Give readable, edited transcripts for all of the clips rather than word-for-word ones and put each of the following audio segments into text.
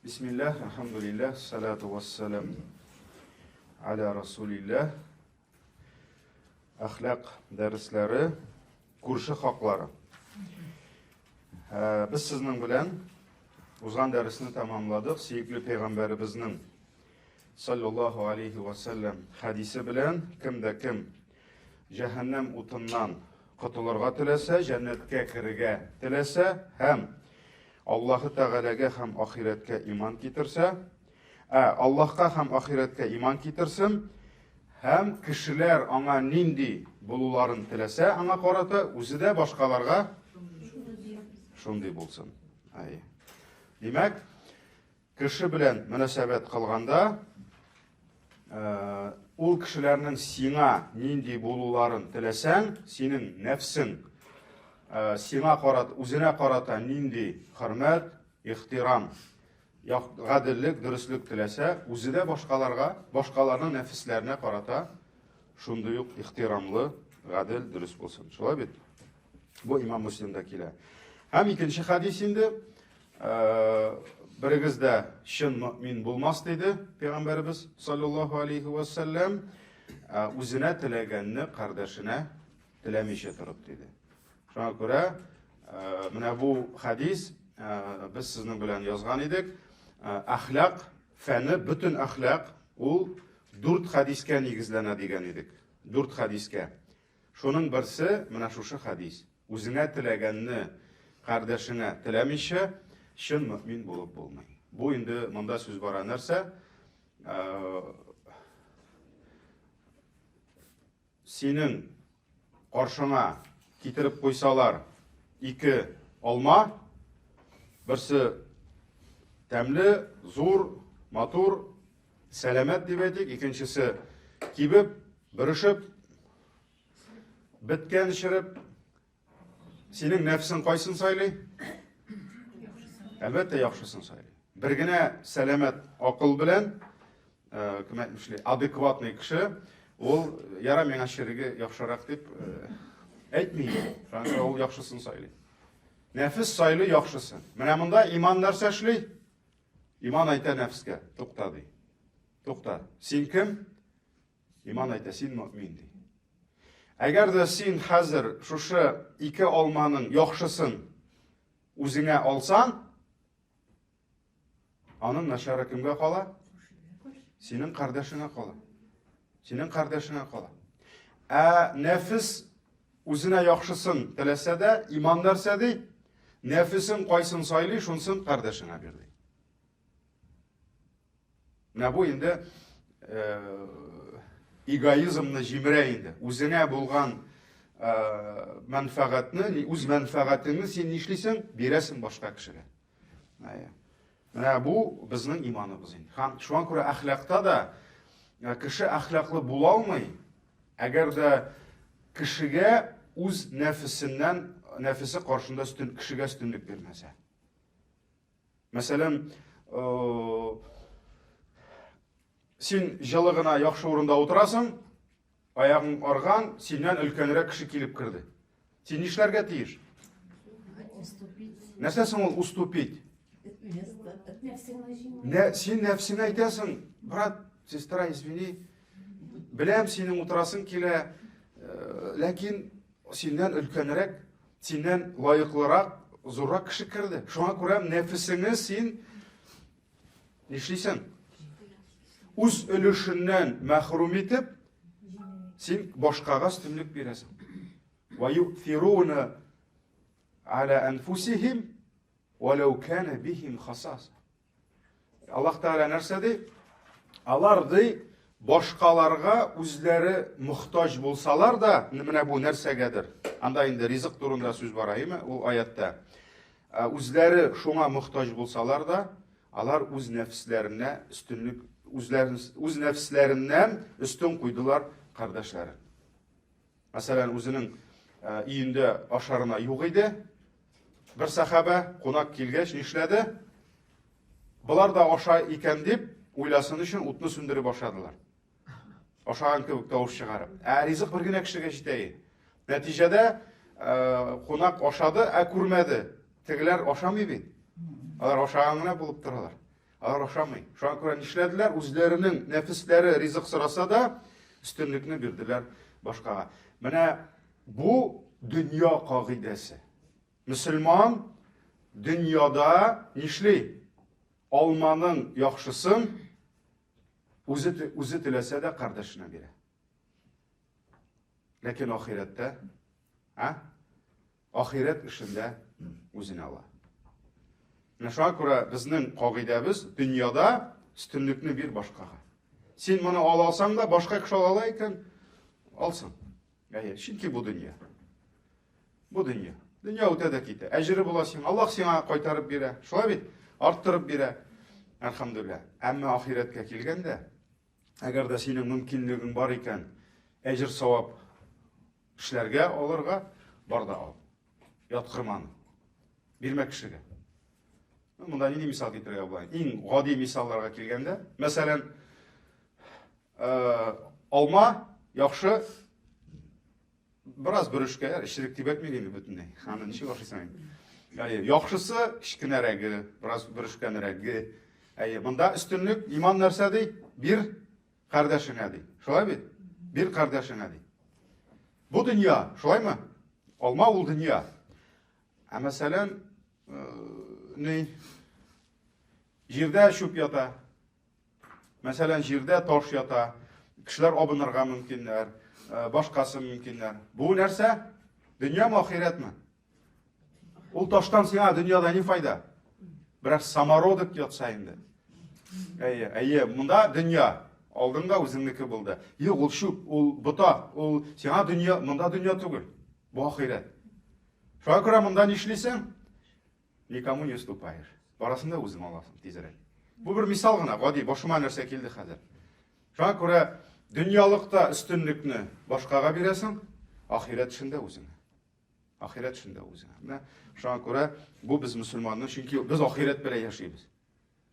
Бисмиллах, альхамдулиллах, салату вассалам аля расулиллах. Әхлак дәресләре, күрше хаклары. Ә, без сезнең белән узган дәресне тәмамладык. Сөекле пәйгамбәребезнең саллаллаху алейхи вассалам хәдисе белән кем дә кем җәһәннәм утыннан котылырга теләсә, җәннәткә керергә теләсә һәм Аллаһы Тәгаләгә һәм ахирәткә иман китерсә, ә Аллаһка һәм ахирәткә иман китерсен, һәм кешеләр аңа нинди булуларын теләсә, аңа карата үзе дә башкаларга шундый булсын. Әйе. Димәк, Кеше белән мөнәсәбәт кылганда, ул кешеләрнең сиңа нинди булуларын теләсәң, синең нәфсең сиңа карата, үзенә карата нинди хөрмәт, ихтирам, гаделлек, дөреслек теләсә, үзе дә башкаларга, башкаларның нәфесләренә карата шундый ук ихтирамлы, гадел, дөрес булсын. Шулай бит? Бу Имам Муслимда килә. Һәм икенче хадис инде, Берегез дә чын мөмин булмас, диде Пәйгамбәребез саллаллаһу алейхи ва сәлләм, үзенә теләгәнне кардәшенә теләмичә торып, диде. Шуңа күрә менә бу хадис без сезнең белән язган идек. Әхлак фәне, бөтен әхлак ул дүрт хадискә нигезләнә дигән идек. Дүрт хадискә. Шуның берсе менә шушы хадис. Үзеңә теләгәнне кардәшеңә теләмичә, чын мөэмин булып булмый. Бу инде монда сүз бара нәрсә? Синең каршыңа китереп куйсалар ике алма, берсе тәмле, зур, матур, сәламәт дип әйтик, икенчесе кибеп, бөрешеп, Беткән череп, синең нәфсең кайсын сайлый? Әлбәттә, яхшысын сайлый. Бер генә сәламәт акыл белән, э, кем әйтмешли, адекватный кеше, ул яра миңа череге яхшырак дип э, әйтми. Шуңа ул яхшысын сайлый. Нәфес сайлый яхшысын. Менә монда иман нәрсә эшли? Иман әйтә нәфескә, тукта ди. Тукта. Син кем? Иман әйтә, син мөмин ди. Әгәр дә син хәзер шушы ике алманың яхшысын үзеңә алсаң, аның начары кемгә кала? Синең кардәшеңә кала. Синең кардәшеңә кала. Ә нәфес үзенә яхшысын теләсә дә, иман нәрсә ди? Нәфесең кайсын сайлый, шунсын кардәшеңә бир ди. Менә бу инде э, эгоизмны җимерә инде. Үзеңә булган э, мәнфәгатьне, үз мәнфәгатеңне син нишлисең? Бирәсең башка кешегә. Менә бу безнең иманыбыз инде. Һәм шуңа күрә әхлакта да э, кеше әхлаклы була алмый, әгәр дә кешегә үз нәфесеннән, нәфесе каршында өстен, кешегә өстенлек бирмәсә. Мәсәлән, син җылы гына яхшы урында утырасың, аягың арган, синнән өлкәнрәк кеше килеп керде. Син нишләргә тиеш? Нәрсә соң ул уступить? Нә, син нәфсеңә әйтәсең, брат, сестра, извини, беләм синең утырасың килә, э, ләкин синнән өлкәнрәк, синнән лаеклырак, зуррак кеше керде. Шуңа күрә нәфесеңне син нишлисең? Үз өлешеннән мәхрүм итеп, син башкага өстенлек бирәсең. Ва юфируна аля анфусихим валау кана бихим хасаса. Аллаһ Тәгалә нәрсә ди? Алар ди, башкаларга үзләре мохтаҗ булсалар да, менә бу нәрсәгәдер. Анда инде ризык турында сүз бара, әйме, ул аятта. Үзләре шуңа мохтаҗ булсалар да, алар үз нәфесләренә өстенлек, үзләрен үз нәфесләреннән өстен куйдылар кардәшләрен. Мәсәлән, үзенең өендә ашарына юк иде. Бер сәхабә кунак килгәч нишләде? Болар да аша икән дип уйласын өчен утны сүндереп ашадылар. Ашаган кебек тавыш чыгарып. Ә ризык бер генә кешегә җитә. Нәтиҗәдә кунак ашады, ә күрмәде. Тегеләр ашамый бит. Алар ашаган гына булып торалар. Алар ашамый. Шуңа күрә нишләделәр? Үзләренең нәфесләре ризык сораса да, өстенлекне бирделәр башкага. Менә бу дөнья кагыйдәсе. Мөселман дөньяда нишли? Алманың яхшысын үзе, үзе теләсә дә кардәшенә бирә. Ләкин ахирәттә, а? Ахирәт эшендә үзенә ала. Менә шуңа күрә безнең кагыйдәбез дөньяда өстенлекне бир башкага. Син моны ала алсаң да, башка кеше ала ала икән, алсын. Әйе, чөнки бу дөнья. Бу дөнья. Дөнья үтә дә китә. Әҗере була сиңа. Аллаһ сиңа кайтарып бирә. Шулай бит? Арттырып бирә. Әлхәмдүлилләһ. Әмма ахирәткә килгәндә, әгәр дә синең мөмкинлегең бар икән, әҗер савап Эшләргә, алырга, бар да ал. Яткырманы. Бирмә кешегә. Ну, монда нинди мисал китерергә була? Иң гади мисалларга килгәндә, мәсәлән, э, алма яхшы бераз бөрешкә, эчерек дип әйтмик инде бөтенләй. Аны ничек ашыйсың инде? Әйе, яхшысы кечкенәрәге, бераз бөрешкәнрәге. Әйе, монда өстенлек иман нәрсә ди? Бир Кардәшеңә ди. Шулай бит? Бир кардәшеңә ди. Бу дөнья, шулаймы? Алма ул дөнья. Ә мәсәлән, э, ни җирдә чүп ята. Мәсәлән, җирдә таш ята. Кешеләр абынырга мөмкиннәр, э, башкасы мөмкиннәр. Бу нәрсә? Дөньямы, ахирәтме? Ул таштан сиңа дөньяда ни файда? Берәр самородок ятса инде. Әйе, әйе, монда дөнья. Алдыңда үзеңнеке булды. Юк, ул чүп, ул ботак, ул сиңа дөнья, монда дөнья түгел. Бу ахирәт. Шуңа күрә монда нишлисең? Никому не уступаешь. Барасын да үзең аласың тизрәк. Бу бер мисал гына, гади, башыма нәрсә килде хәзер. Шуңа күрә дөньялыкта өстенлекне башкага бирәсең, ахирәт эшендә үзеңә. Ахирәт эшендә үзеңә. Менә шуңа күрә бу без мөселманны, чөнки без ахирәт белән яшибез.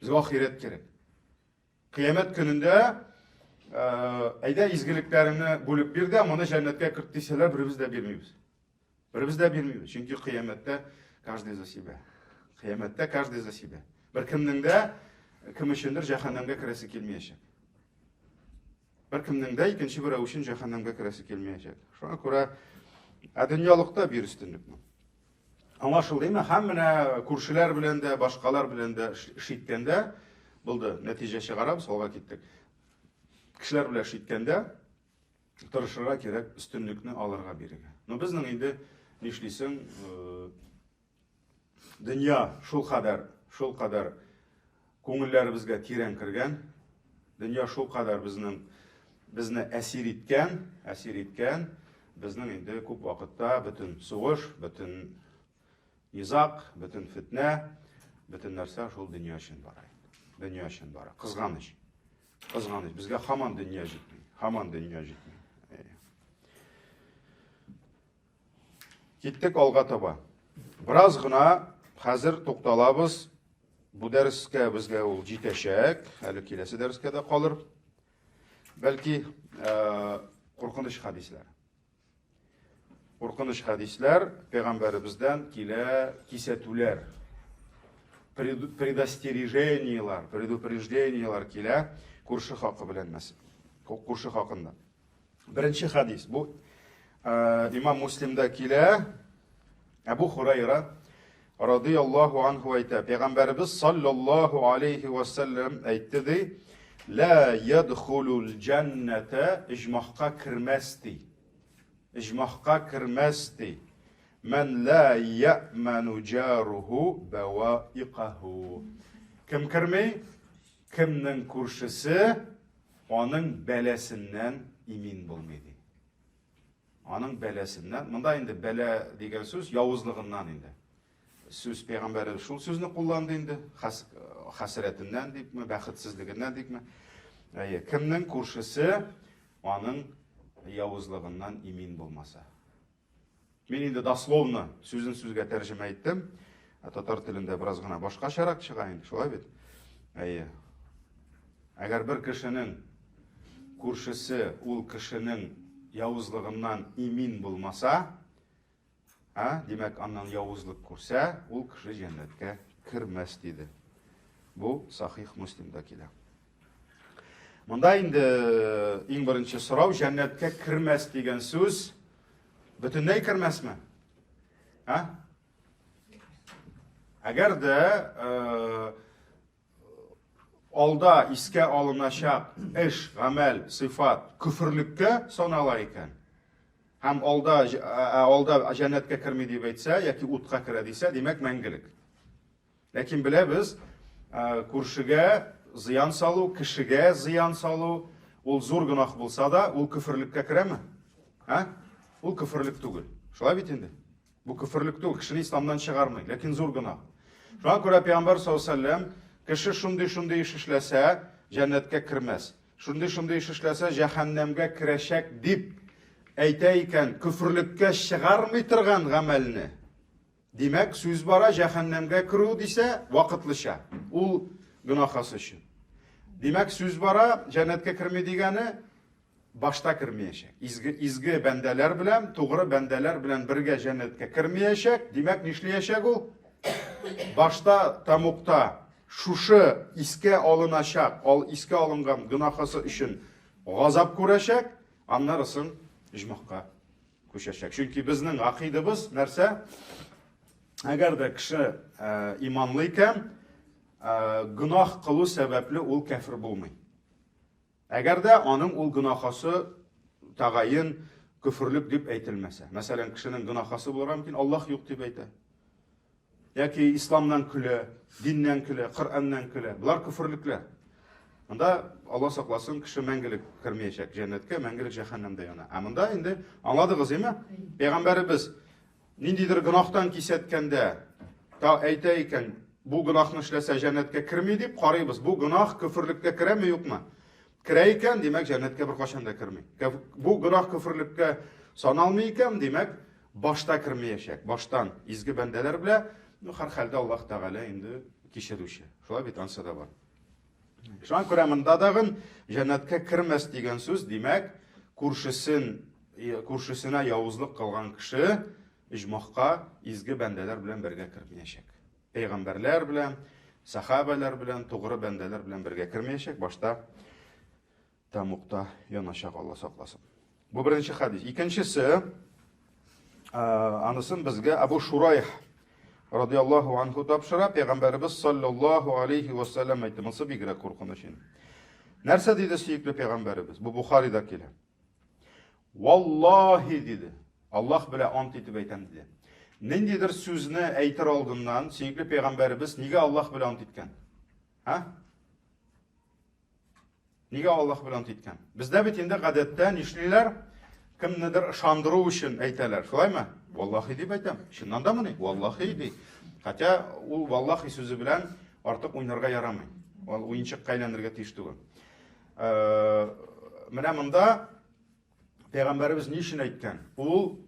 Безгә ахирәт кирәк. Кыямәт көнендә э, әйдә изгелекләреңне бүлеп бир дә, моны җәннәткә керт дисәләр, беребез дә бирмибез. Беребез дә бирмибез, чөнки кыямәттә каждый за себя. Кыямәттә каждый за себя. Беркемнең дә кем өчендер җәһәннәмгә керәсе килмәячәк. Беркемнең дә икенче берәү өчен җәһәннәмгә керәсе килмәячәк. Шуңа күрә ә дөньялыкта бир өстенлекне. Аңлашылдымы? Һәм менә күршеләр белән дә, башкалар белән дә эш иткәндә булды. Нәтиҗә чыгарабыз, алга киттек. Кешеләр белән эш иткәндә тырышырга кирәк өстенлекне алырга бирергә. Но безнең инде нишлисең, э, Дөнья шул кадәр, шул кадәр күңелләребезгә тирән кергән, дөнья шул кадәр безнең безне әсир иткән, әсир иткән, безнең инде күп вакытта бөтен сугыш, бөтен низак, бөтен фетнә, бөтен нәрсә шул дөнья өчен бара. Дөнья өчен бара. Кызганыч. Кызганыч, безгә һаман дөнья җитми. Һаман дөнья җитми. Киттек алга таба. Бераз гына хәзер тукталабыз. Бу дәрескә безгә ул җитәчәк, әле киләсе дәрескә дә калыр. Бәлки, э, куркыныч хәдисләр. Куркыныч хәдисләр пәйгамбәребездән килә кисәтүләр. Предостережениелар, предупреждениелар килә күрше хакы белән мәсәлән. Күрше хакында. Беренче хадис. Бу э, Имам Муслимда килә. Әбу Хурайра радияллаһу анху әйтә. Пәйгамбәребез саллаллаһу алейхи ва саллям әйтте ди, Ла ядхулул җанната иҗмахка кермәс ди. Иҗмахка кермәс ди. Мән ла я'ману җаруху баваикаху. Кем керми? Кемнең күршесе Аның бәласеннән имин булмый ди. Аның бәласеннән, монда инде бәла дигән сүз явызлыгыннан инде. Сүз пәйгамбәре шул сүзне кулланды инде, хәс, хәсрәтеннән дипме, бәхетсезлегеннән дипме. Әйе, кемнең күршесе аның явызлыгыннан имин булмаса. Мин инде дословно сүзен сүзгә тәрҗемә иттем. Ә татар телендә бераз гына башкачарак чыга инде, шулай бит? Әйе. Әгәр бер кешенең күршесе ул кешенең явызлыгыннан имин булмаса, ә, димәк, аннан явызлык күрсә, ул кеше җәннәткә кермәс диде. Бу Сахих Муслимда килә. Монда инде иң беренче сорау җәннәткә кермәс дигән сүз бөтенләй кермәсме? А? Әгәр дә э, алда искә алыначак эш, гамәл, сыйфат көферлеккә санала икән, һәм алда алда җәннәткә керми дип әйтсә яки утка керә дисә, димәк мәңгелек. Ләкин беләбез, күршегә зыян салу, кешегә зыян салу, ул зур гөнаһ булса да, ул көферлеккә керәме? Ә? Ул көферлек түгел. Шулай бит инде. Бу көферлек түгел, кешене исламнан чыгармый, ләкин зур гөнаһ. Шуңа күрә Пәйгамбәр саллаллаһу алейһи кеше шундый-шундый эш эшләсә, җәннәткә кермәс. Шундый-шундый эш эшләсә, җәһәннәмгә керәчәк дип әйтә икән, көферлеккә чыгармый торган гамәлне, Димәк, сүз бара җәһәннәмгә керү дисә, вакытлыча. Ул гөнаһасы өчен. Димәк, сүз бара җәннәткә керми дигәне башта кермиячәк. Изге изге бәндәләр белән, тугры бәндәләр белән бергә җәннәткә кермиячәк. Димәк, нишлиячәк ул? Башта тәмугта шушы искә алыначак, ал искә алынган гөнаһасы өчен газап күрәчәк, аннары соң оҗмахка күчәчәк. Чөнки безнең гакыйдыбыз нәрсә? Әгәр дә кеше э, иманлы икән, э, гөнаһ кылу сәбәпле ул кәфер булмый. Әгәр дә аның ул гөнаһасы тәгаен көферлек дип әйтелмәсә. Мәсәлән, кешенең гөнаһасы булырга мөмкин, Аллаһ юк дип әйтә. Яки исламнан көлә, диннән көлә, Коръәннән көлә. Болар көферлекләр. Монда Алла сакласын, кеше мәңгелек кермәячәк җәннәткә, мәңгелек җәһәннәмдә яна. Ә монда инде аңладыгыз, әйме? Пәйгамбәребез ниндидер гөнаһтан кисәткәндә, та әйтә икән, бу гөнаһны эшләсә җәннәткә керми дип карыйбыз. Бу гөнаһ көферлеккә керәме, юкмы? Керә икән, димәк, җәннәткә беркайчан да керми. Бу гөнаһ көферлеккә саналмый икән, димәк, башта кермәячәк. Баштан изге бәндәләр белә, ну, һәрхәлдә Аллаһ Тәгалә инде кичерүче. Шулай бит, ансы да бар. Шуңа күрә монда дагын җәннәткә кермәс дигән сүз, димәк, күршесен күршесенә явызлык кылган кеше иҗмахка изге бәндәләр белән бергә кермәячәк. Пәйгамбәрләр белән, сахабәләр белән, тугры бәндәләр белән бергә кермәячәк, башта тәмугта яначак, Алла сакласын. Бу беренче хадис. Икенчесе, анысын безгә Абу Шурайх радиаллаһу анху тапшыра, пәйгамбәребез саллаллаһу алейхи ва саллям әйтте. Монысы бигрәк куркыныч инде. Нәрсә диде сөекле пәйгамбәребез? Бу Бухарида килә. Валлаһи диде. Аллаһ белән ант итеп әйтәм диде. Ниндидер сүзне әйтер алдыннан сөекле пәйгамбәребез нигә Аллаһ белән ант иткән? Һа? Нигә Аллаһ белән ант иткән? Бездә бит инде гадәттә нишлиләр? Кемнедер ышандыру өчен әйтәләр. Шулаймы? Валлахи дип әйтәм. Чыннан да мыни? Валлахи ди. Хотя ул валлахи сүзе белән артык уйнарга ярамый. Ул уенчыкка әйләнергә тиеш түгел. Э, менә монда Пәйгамбәребез ни өчен әйткән? Ул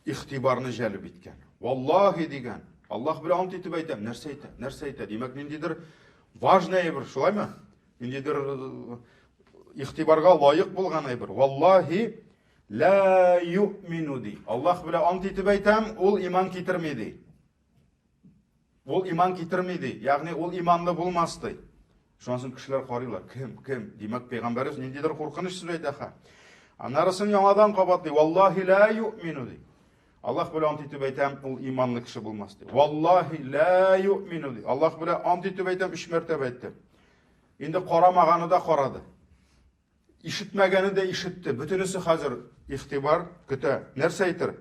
игътибарны җәлеп иткән. Валлахи дигән. Аллаһ белән ант итеп әйтәм. Нәрсә әйтә? Нәрсә әйтә? Димәк, ниндидер важный әйбер, шулаймы? Ниндидер э, игътибарга лаек булган әйбер. Валлахи ла юъмину ди. Аллаһ белән ант итеп әйтәм, ул иман китерми ди. Ул иман китерми ди. Ягъни ул иманлы булмас ди. Шуннан соң кешеләр карыйлар. Кем, кем? Димәк, пәйгамбәребез ниндидер куркыныч сүз әйтә ха. Аннарысын яңадан кабатлый. Валлахи ла юъмину ди. Аллаһ белән ант итеп әйтәм, ул иманлы кеше булмас ди. Валлахи ла юъмину ди. Аллаһ белән ант итеп әйтәм, өч мәртәбә әйтте. Инде карамаганы да карады. Ишетмәгәне дә ишетте. Бөтенесе хәзер игътибар көтә. Нәрсә әйтер?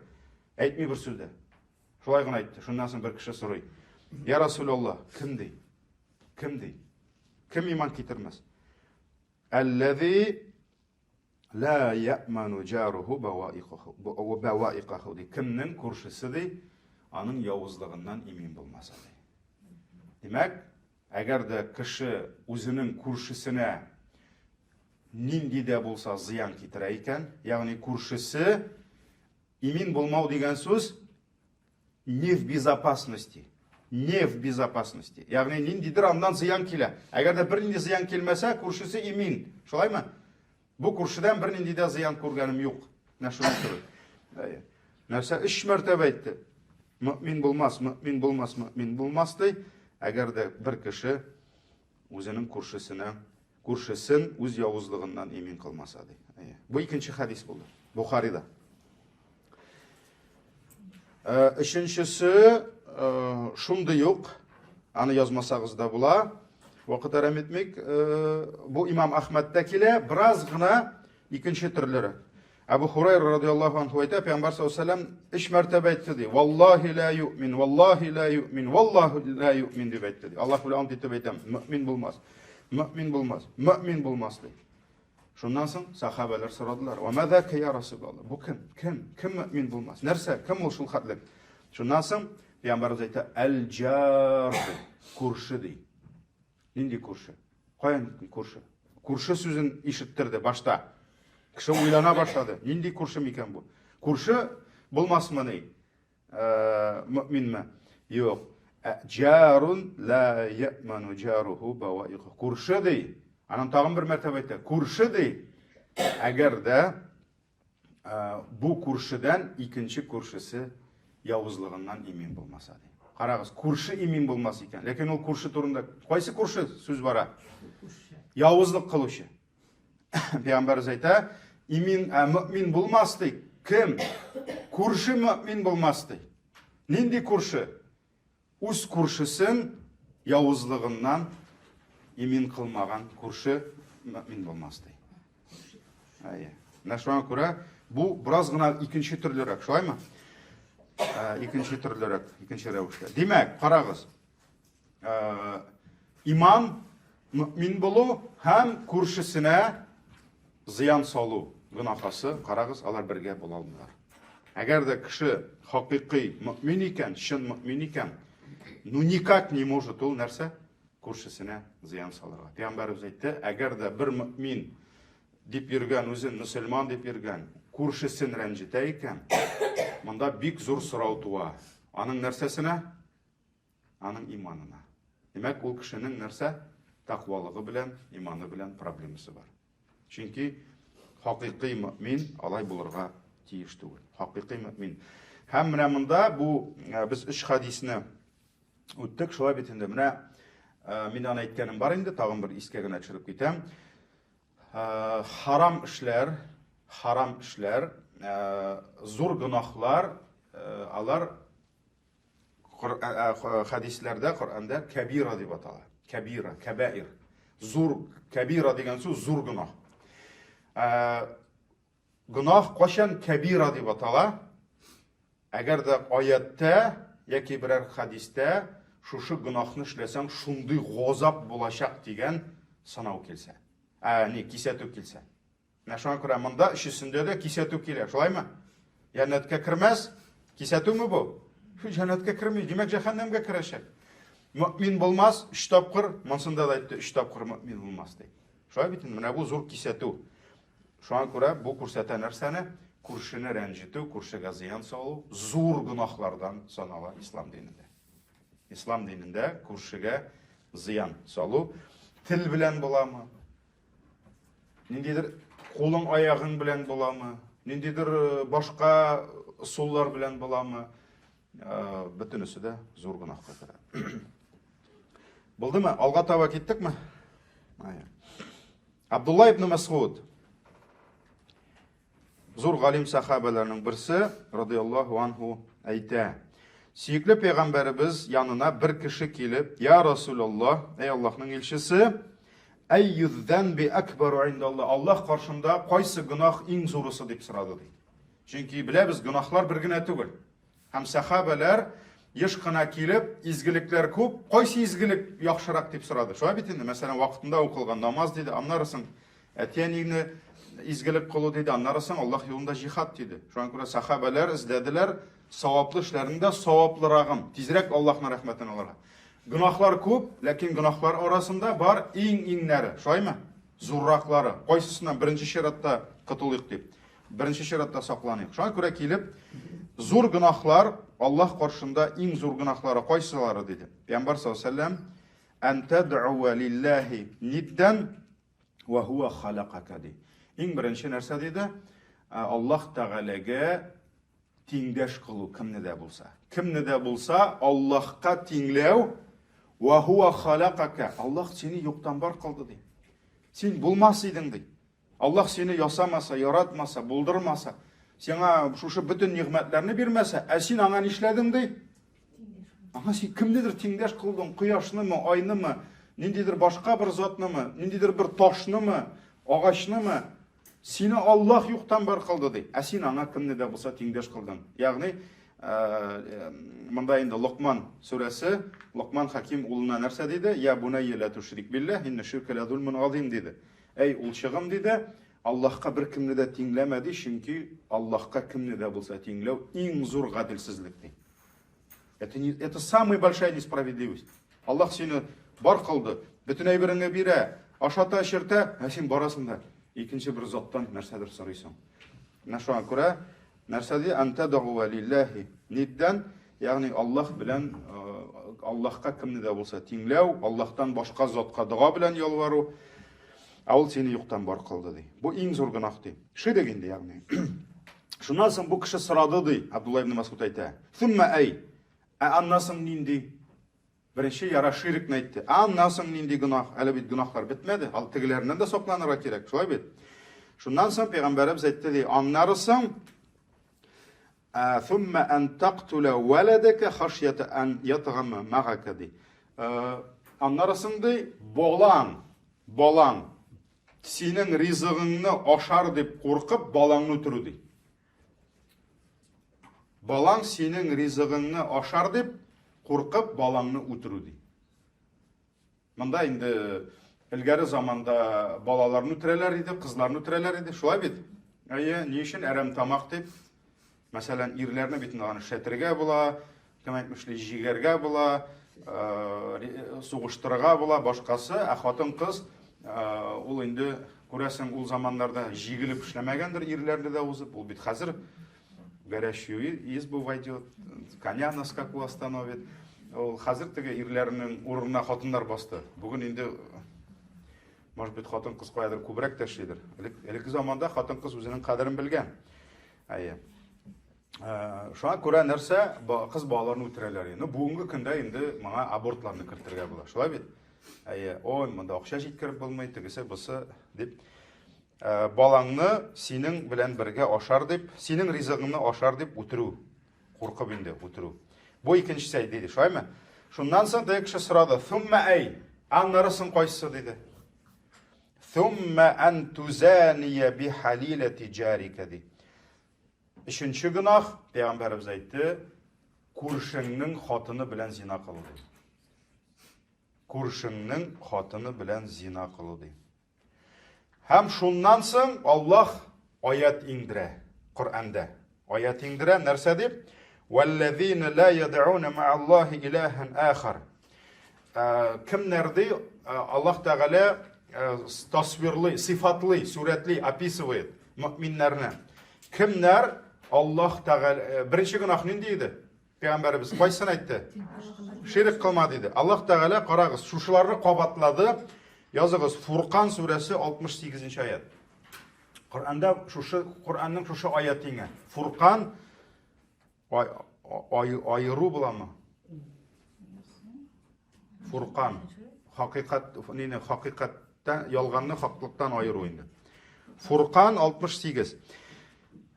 Әйтми бер сүз дә. Шулай гына әйтте. Шуннан соң бер кеше сорый. Я Расулаллаһ, кем ди? Кем ди? Кем иман китермәс? Әлләзи ла я'ману җаруху баваикаху баваикаху ди. Кемнең күршесе ди, аның явызлыгыннан имин булмаса ди. Димәк, әгәр дә кеше үзенең күршесенә нинди дә булса зыян китерә икән, ягъни күршесе Имин булмау дигән сүз не в безопасности. Не в безопасности. Ягъни ниндидер аннан зыян килә. Әгәр дә бернинди зыян килмәсә, күршесе имин. Шулаймы? Бу күршедән бернинди дә зыян күргәнем юк. Менә шуның кебек. Нәрсә өч мәртәбә әйтте. Мөмин булмас, мөмин булмас, мөмин булмас ди. Әгәр дә бер кеше Үзенең күршесенә, күршесен үз явызлыгыннан имин кылмаса, ди. Әйе. Бу икенче хәдис булды. Бухарида. Э, өченчесе э, шундый ук, аны язмасагыз да була. Вакыт әрәм итмик. Э, бу имам Әхмәдтә килә, бераз гына икенче төрлерәк. Әбу Хурайра радиаллаһу анху әйтә, Пәйгамбәр саллаллаһу алейһи вәсәлләм өч мәртәбә әйтте ди. Валлаһи ла юмин, валлаһи ла юмин, валлаһи ла юмин дип әйтте ди. Аллаһ белән ант итеп әйтәм, мөмин булмас. Мөмин булмас, мөмин булмас ди. Шуннан соң сахабәләр сорадылар. Ва мазака я Расулаллаһ? Бу кем? Кем? Кем мөмин булмас? Нәрсә? Кем ул шул хәтлек? Шуннан соң Пәйгамбәрбез әйтә, әл-җар, күрше ди. Нинди күрше? Каян күрше? Күрше сүзен ишеттерде башта. Кеше уйлана башлады. Нинди күрше микән бу? Күрше булмасмыни? Э, мөминме? Юк. Ә, җарун ла я'ману җаруху баваику. Күрше ди. Анан тагын бер мәртәбә әйтә. Күрше ди. Әгәр дә бу күршедән икенче күршесе явызлыгыннан имин булмаса ди. Карагыз, күрше имин булмас икән. Ләкин ул күрше турында кайсы күрше сүз бара? Явызлык кылучы. Пәйгамбәрбез әйтә, имин, ә, мөмин булмас ди. Кем? Күрше мөмин булмас ди. Нинди күрше? Үз күршесен явызлыгыннан имин кылмаган күрше мөмин булмас ди. Әйе. Менә шуңа күрә бу бераз гына икенче төрлерәк, шулаймы? Ә, икенче төрлерәк, икенче рәвештә. Димәк, карагыз. Ә, иман мөмин булу һәм күршесенә зыян салу гөнаһасы, карагыз, алар бергә була алмыйлар. Әгәр дә кеше хакыйкый мөмин икән, чын мөмин икән, ну никак не может ул нәрсә күршесенә зыян салырга. Пәйгамбәребез әйтте, әгәр дә бер мөмин дип йөргән, үзен мөселман дип йөргән, күршесен рәнҗетә икән, монда бик зур сорау туа. Аның нәрсәсенә? Аның иманына. Димәк, ул кешенең нәрсә? Тәкъвалыгы белән, иманы белән проблемасы бар. Чөнки хакыйкый мөмин алай булырга тиеш түгел. Хакыйкый мөмин. Һәм менә монда бу э, без өч хадисне үттек, шулай бит инде. Менә э, мин аны әйткәнем бар инде, тагын бер искә генә төшереп китәм. Э, харам эшләр, харам эшләр, зур гөнаһлар, алар Хәдисләрдә, Коръәндә кәбира дип атала. Кәбира, кәбәир. Зур, кәбира дигән сүз зур гөнаһ. Гөнаһ кайчан кәбира дип атала? Әгәр дә аятта яки берәр хәдистә шушы гөнаһны эшләсәң, шундый газап булачак дигән сынау килсә. Ә, ни, кисәтү килсә. Менә шуңа күрә монда өчесендә дә кисәтү килә, шулаймы? Җәннәткә кермәс, кисәтүме бу? Җәннәткә керми, димәк, җәһәннәмгә керәчәк. Мөмин булмас, өч тапкыр, монсында да әйтте, өч тапкыр мөмин булмас ди. Шулай бит инде, менә бу зур кисәтү. Шуңа күрә бу күрсәтә нәрсәне? Күршене рәнҗетү, күршегә зыян салу зур гөнаһлардан санала ислам динендә. Ислам динендә күршегә зыян салу тел белән буламы? Ниндидер кулың аягың белән буламы, ниндидер э, башка ысуллар белән буламы, э, бөтенесе дә зур гөнаһка керә. Булдымы? Алга таба киттекме? Абдулла ибн Масгуд Зур галим сахабәләрнең берсе, радияллаһу анһу, әйтә, Сөекле пәйгамбәребез янына бер кеше килеп, Я Расулаллаһ, әй Аллаһның илчесе, әййү зәнби әкбәру индаллаһ, Аллаһ каршында кайсы гөнаһ иң зурысы дип сорады ди. Чөнки беләбез, гөнаһлар бер генә түгел. Һәм сәхабәләр еш кына килеп, изгелекләр күп, кайсы изгелек яхшырак дип сорады. Шулай бит инде, мәсәлән, вакытында укылган намаз диде, аннары соң әти-әнине изгелек кылу диде, аннары соң Аллаһ юлында җихад диде. Шуңа күрә сәхабәләр эзләделәр саваплы эшләрнең дә саваплырагын, тизрәк Аллаһның рәхмәтен алырга. Гөнаһлар күп, ләкин гөнаһлар арасында бар иң-иңнәре, шулаймы? Зурраклары. Кайсысыннан беренче чиратта котылыйк дип. Беренче чиратта сакланыйк. Шуңа күрә килеп, зур гөнаһлар, Аллаһ каршында иң зур гөнаһлары кайсылары диде. Пәйгамбәр саллаллаһу алейһи вәсәлләм, "Ан тад'уа лиллаһи ниддан ва хуа халакака" ди. Иң беренче нәрсә диде? Аллаһ Тәгаләгә тиңдәш кылу кемне дә булса. Кемне дә булса Аллаһка тиңләү Ва хуа халакака. Аллаһ сине юктан бар кылды ди. Син булмас идең ди. Аллаһ сине ясамаса, яратмаса, булдырмаса, сиңа шушы бөтен нигъмәтләрне бирмәсә, ә син аңа нишләдең ди? Аңа син кемнедер тиңдәш кылдың, кояшнымы, айнымы, ниндидер башка бер затнымы, ниндидер бер ташнымы, агачнымы? Сине Аллаһ юктан бар кылды ди. Ә син аңа кемне дә булса тиңдәш кылдың. Ягъни, монда инде Локман сүрәсе, Локман хаким улына нәрсә диде? Я бунайя ла тушрик билләһ, инна ширка ла зулмун азим диде. Әй улчыгым диде, Аллаһка бер кемне дә тиңләмә ди, чөнки Аллаһка кемне дә булса тиңләү иң зур гаделсезлек ди. Это, не, это самая большая несправедливость. Аллаһ сине бар кылды, бөтен әйбереңне бирә, ашата, эчертә, ә син барасың да икенче бер заттан нәрсәдер сорыйсың. Менә шуңа күрә нәрсә ди? Анта дагуа лиллаһи ниддан, ягъни Аллаһ белән Аллаһка кемне дә булса тиңләү, Аллаһтан башка затка дога белән ялвару, ә ул сине юктан бар кылды ди. Бу иң зур гөнаһ ди. Ширек инде, ягъни. Шуннан соң бу кеше сорады ди, Абдулла ибн Масуд әйтә. Сумма әй. Ә аннан соң нинди? Беренче яра ширекне әйтте. Ә аннан соң нинди гөнаһ? Әле бит гөнаһлар бетмәде. Ал тегеләреннән дә сакланырга кирәк, шулай бит? Шуннан соң пәйгамбәребез әйтте ди, аннары соң Thumma an taqtula waladaka khashyata an yat'ama ma'aka ди. Аннары соң ди, балаң, балаң синең ризыгыңны ашар дип куркып, балаңны үтерү ди. Балаң синең ризыгыңны ашар дип куркып, балаңны үтерү ди. Монда инде элгәре заманда балаларны үтерәләр иде, кызларны үтерәләр иде, шулай бит? Әйе, ни өчен әрәм тамак дип? Мәсәлән, ирләрне бит инде аны эшләтергә була, кем әйтмешли, җигәргә була, э, сугыштырырга була, башкасы, ә хатын-кыз э, ул инде күрәсең, ул заманнарда җигелеп эшләмәгәндер ирләрне дә узып, ул бит хәзер горящую избу войдет, коня на скаку остановит. Ул хәзер теге ирләрнең урынына хатыннар басты. Бүген инде может быть, хатын-кыз каядыр күбрәк тә эшлидер. Элек, элекке заманда хатын-кыз үзенең кадерен белгән. Әйе. Э, шуңа күрә нәрсә кыз балаларны үтерәләр. Ну, бүгенге көндә инде моңа абортларны кертергә була. Шулай бит? Әйе, ой, монда акча җиткереп булмый, тегесе, бусы дип. Э, балаңны синең белән бергә ашар дип, синең ризыгыңны ашар дип үтерү. Куркып инде үтерү. Бу икенчесе диде, шулаймы? Шуннан соң теге кеше сорады, "Thumma әй?" Аннары соң кайсысы диде. Thumma ан тузания би халилати жарика ди. Өченче гөнаһ, пәйгамбәребез әйтте, күршеңнең хатыны белән зина кылу ди. Күршеңнең хатыны белән зина кылу ди. Һәм шуннан соң Аллаһ аят иңдерә Коръәндә. Аят иңдерә нәрсә дип? Валлазина ла яд'уна ма'аллаһи илаһан ахар. Э, кемнәр ди? Э, Аллаһ Тәгалә э, тасвирлый, сыйфатлый, сурәтли, описывает мөминнәрне. Кемнәр Аллаһ Тәгалә беренче гөнаһ нинди иде? Пәйгамбәребез кайсын әйтте? Ширк кылма диде. Аллаһ Тәгалә карагыз, шушыларны кабатлады. Языгыз Фуркан сүрәсе 68 нче аят. Коръәндә шушы Коръәннең шушы аяты иңә. Фуркан ай, ай, аеру буламы? Фуркан. Хакыйкать, нине, хакыйкатьтән, ялганны хаклыктан аеру инде. Фуркан 68.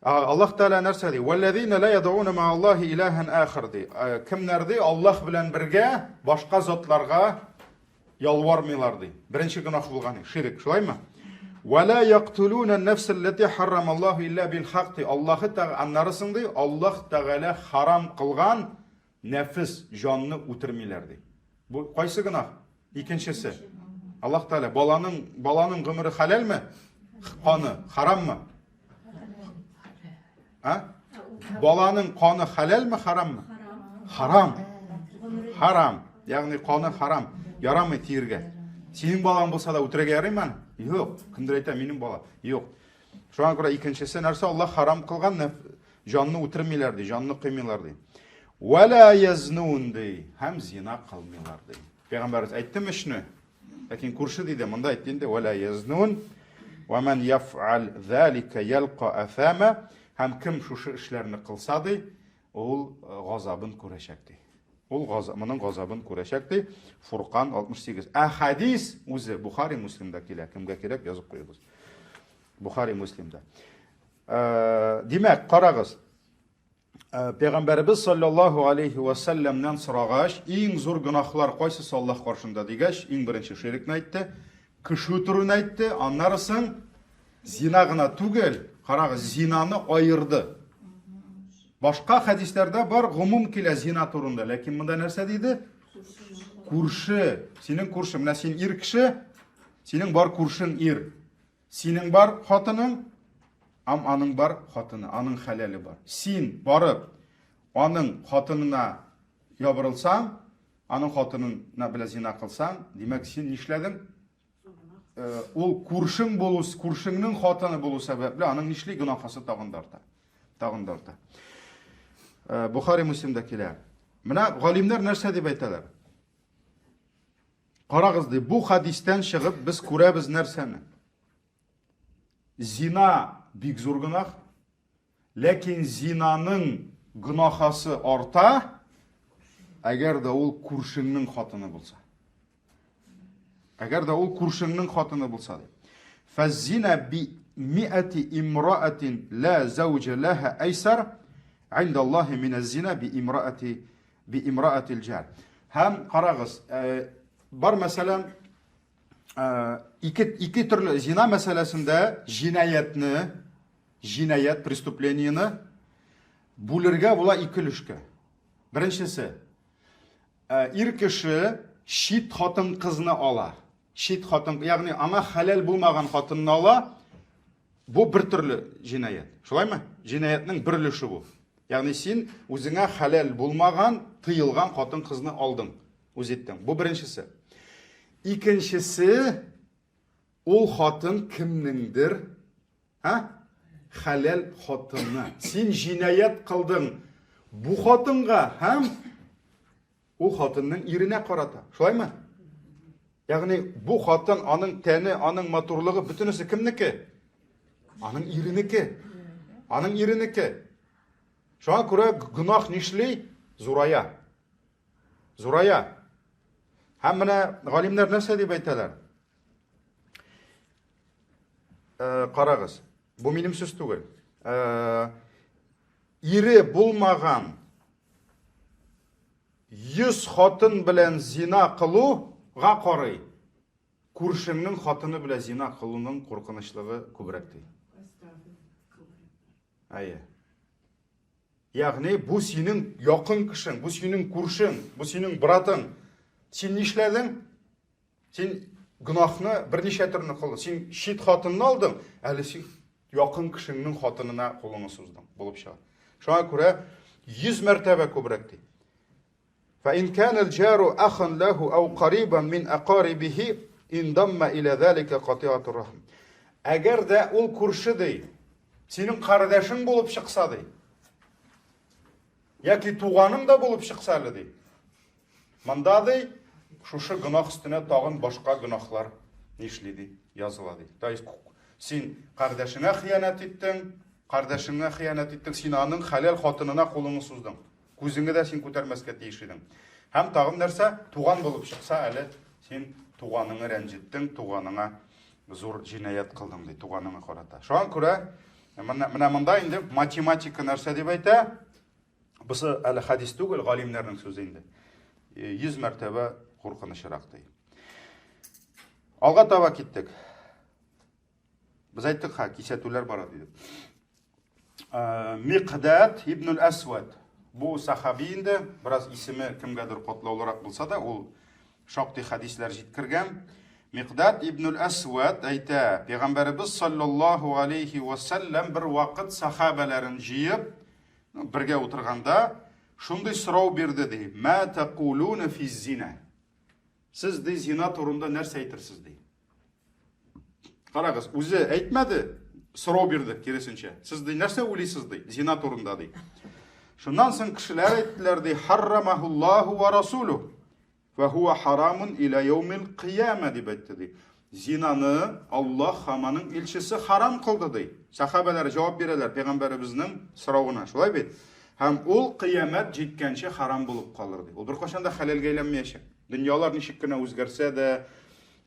Аллаһ Тәгалә нәрсә ди? Валлазина ла ядуна ма Аллаһи илаһан ахар ди. Кемнәр ди? Аллаһ белән бергә башка затларга ялвармыйлар ди. Беренче гөнаһ булган ширк, шулаймы? Вала яктулуна an-нафс аллати харрама Аллаһу илля бил хак ди. Аллаһ Тәгалә аннары соң ди, Аллаһ Тәгалә харам кылган Нәфес, җанны үтермиләр ди. Бу кайсы гөнаһ? Икенчесе. Аллаһ Тәгалә баланың баланың гомере хәләлме? Каны хараммы? А? Баланың каны хәләлме, хараммы? Харам. Харам. Ягъни каны харам. Ярамый тиергә. Синең балаң булса да үтерергә ярыймы аны? Юк. Кемдер әйтә, минем бала. Юк. Шуңа күрә икенчесе нәрсә Аллаһ харам кылган җанны үтермиләр ди, җанны кыймыйлар ди. Вәлә язнун ди, һәм зина кылмыйлар ди. Пәйгамбәрбез әйттеме өчне? Ләкин күрше диде, монда әйтте инде вәлә язнун ва ман яфъал залика ялка афама һәм кем шушы эшләрне кылса ди, ул э, газабын күрәчәк ди. Ул газа, моның газабын күрәчәк ди. Фуркан 68. Ә хәдис үзе Бухари Муслимда килә. Кемгә кирәк, язып куегыз. Бухари Муслимда. Э, димәк, карагыз. Э, Пәйгамбәребез саллаллаһу алейхи ва сәлләмнән сорагач, иң зур гөнаһлар кайсысы Аллаһ каршында дигәч, иң беренче ширкне әйтте, кеше үтерүне әйтте, аннары соң зина гына түгел, карагыз, зинаны аерды. Башка хәдисләрдә бар гомум килә зина турында, ләкин монда нәрсә диде? Күрше, синең күрше, менә син ир кеше, синең бар күршең ир. Синең бар хатының, ам аның бар хатыны, аның хәләле бар. Син барып аның хатынына ябырылсаң, аның хатынына белән зина кылсаң, димәк, син нишләдең? Э, ул күршең булу, күршеңнең хатыны булу сәбәпле, аның нишли гөнаһысы тагын да арта. Тагын да арта. Э, Бухари Муслимда килә. Менә галимнәр нәрсә дип әйтәләр? Карагыз ди, бу хадистән чыгып без күрәбез нәрсәне? Зина бик зур гөнаһ, Ләкин зинаның гөнаһасы арта, әгәр дә ул күршеңнең хатыны булса. Әгәр дә ул күршеңнең хатыны булса ди. Фәззина би ми'ати имраатин ла зауҗа лаһа айсар инда Аллаһи мин зина би имраати би имраатил җар. Һәм карагыз, э, бар мәсәлән, э, ике ике төрле зина мәсьәләсендә җинаятьне җинаять преступлениене бүлергә була ике өлешкә. Беренчесе, э, ир кеше чит хатын кызны ала. Чит хатын, ягъни аңа хәләл булмаган хатынны ала. Бу бер төрле җинаять. Шулаймы? Җинаятьнең бер өлеше бу. Ягъни син үзеңә хәләл булмаган, тыелган хатын кызны алдың, үз иттең. Бу беренчесе. Икенчесе, ул хатын кемнеңдер Ә? Хәләл хатыны. Син җинаять кылдың бу хатынга һәм ул хатынның иренә карата. Шулаймы? Ягъни бу хатын, аның тәне, аның матурлыгы бөтенесе кемнеке? Аның иренеке. Аның иренеке. Шуңа күрә гөнаһ нишли? Зурая. Зурая. Һәм менә галимнәр нәрсә дип әйтәләр? Э, карагыз, бу минем сүз түгел. Э, ире булмаган 100 хатын белән зина кылуга карый, күршеңнең хатыны белән зина кылуның куркынычлыгы күбрәк ди. Әйе. Ягъни бу синең якын кешең, бу синең күршең, бу синең братың. Син нишләдең? Син гөнаһны берничә төрле кылдың. Син чит хатынны алдың, әле син якын кешеңнең хатынына кулыңны суздың булып чыга. Шуңа күрә 100 мәртәбә күбрәк ди. فإن كان الجار أخا له أو قريبا من أقاربه انضم إلى ذلك قطيعة الرحم. Әгәр дә ул күрше ди, синең кардәшең булып чыкса ди, яки туганың да булып чыкса әле ди, Монда, ди, шушы гөнаһ өстенә тагын башка гөнаһлар нишли, ди, языла, ди. То есть син кардәшеңә хыянәт иттең, кардәшеңә хыянәт иттең, син аның хәләл хатынына кулыңны суздың. Күзеңне дә син күтәрмәскә тиеш идең. Һәм тагын нәрсә? Туган булып чыкса әле син туганыңны рәнҗеттең, туганыңа зур җинаять кылдың, ди, туганыңа карата. Шуңа күрә менә монда инде математика нәрсә дип әйтә? Бусы әле хәдис түгел, галимнәрнең сүзе инде. 100 мәртәбә куркынычрак ди. Алга таба киттек. Без әйттек, ха, кисәтүләр бара дидек. Микдад ибн әсвад. Бу сахаби инде, бераз исеме кемгәдер катлаулырак булса да, ул шактый хәдисләр җиткергән. Микдад ибн әсвад әйтә, Пәйгамбәребез саллаллаһу алейхи ва саллям бер вакыт сахабәләрен җыеп, бергә утырганда шундый сорау бирде ди. Ма тәкулуна фи зина. Сез ди зина турында нәрсә әйтерсез ди. Карагыз, үзе әйтмәде, сорау бирде киресенчә. Сез ди нәрсә уйлыйсыз ди зина турында ди. Шуннан соң кешеләр әйттеләр ди, харрамахуллаху ва расулу. Вә һуә харамун илә яумил кыяма дип әйтте ди. Зинаны Аллаһ һәм аның илчесе харам кылды ди. Сәхабәләр җавап бирәләр пәйгамбәребезнең соравына. Шулай бит? Һәм ул кыямәт җиткәнче харам булып калыр ди. Ул беркайчан да хәләлгә әйләнмәячәк. Дөньялар ничек кенә үзгәрсә дә,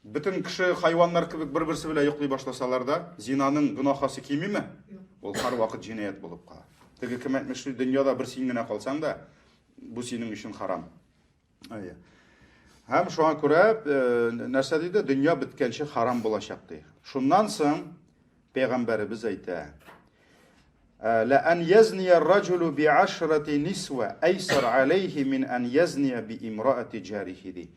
бөтен кеше хайваннар кебек бер-берсе белән йоклый башласалар да, зинаның гөнаһасы кимиме? Ул һәрвакыт җинаять булып кала. Теге кем әйтмешли, дөньяда бер син генә калсаң да, бу синең өчен харам. Әйе. Һәм шуңа күрә э, нәрсә диде? Дөнья беткәнче харам булачак ди. Шуннан соң пәйгамбәребез әйтә: «Э, Ла ан язния раҗулу би ашрати нисва айсар алейхи мин ан язния би имраати җарихи ди.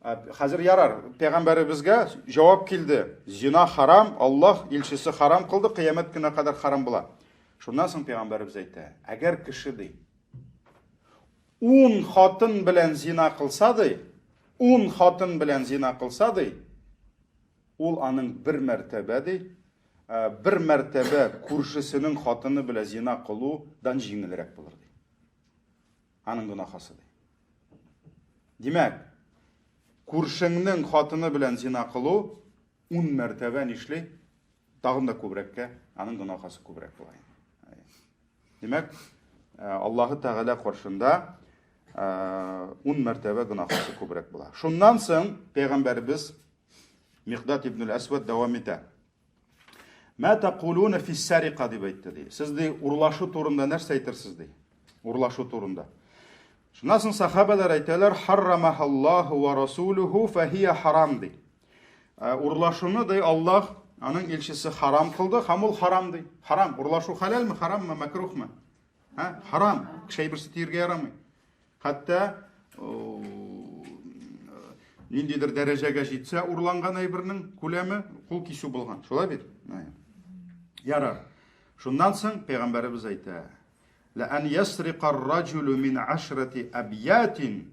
Э, хәзер ярар, пәйгамбәребезгә җавап килде. Зина харам, Аллаһ илчесе харам кылды, кыямәт көненә кадәр харам була. Шуннан соң пәйгамбәребез әйтә: Әгәр кеше ди, Ун хатын белән зина кылса ди, ун хатын белән зина кылса ди, ул аның бер мәртәбә ди, э, бер мәртәбә күршесенең хатыны белән зина кылудан җиңелрәк булыр ди. Аның гөнаһасы ди. Димәк, күршеңнең хатыны белән зина кылу ун мәртәбә нишли? Тагын да күбрәккә, аның гөнаһасы күбрәк була. Димәк, э, Аллаһы Тәгалә каршында э, ун мәртәбә гөнаһысы күбрәк була. Шуннан соң пәйгамбәребез Микдад ибн әсвад дәвам итә. Мә тәкулуна фис сарика дип әйтте ди. Сез ди урлашу турында нәрсә әйтерсез ди? Урлашу турында. Шуннан соң сахабалар әйтәләр, харрамахаллаху ва расулуху фахия харам ди. Ә, урлашуны ди Аллаһ, аның илчесе харам кылды, һәм ул харам ди. Харам. Урлашу хәләлме, хараммы, мәкрухмы? Ә? Харам. Кеше әйберсе тиергә ярамый. Хәтта ниндидер дәрәҗәгә җитсә урланган әйбернең күләме кул кисү булган. Шулай бит? Ярар. Шуннан соң пәйгамбәребез әйтә: "Ла ан ясрика ар-раҗулу мин ашрати абьятин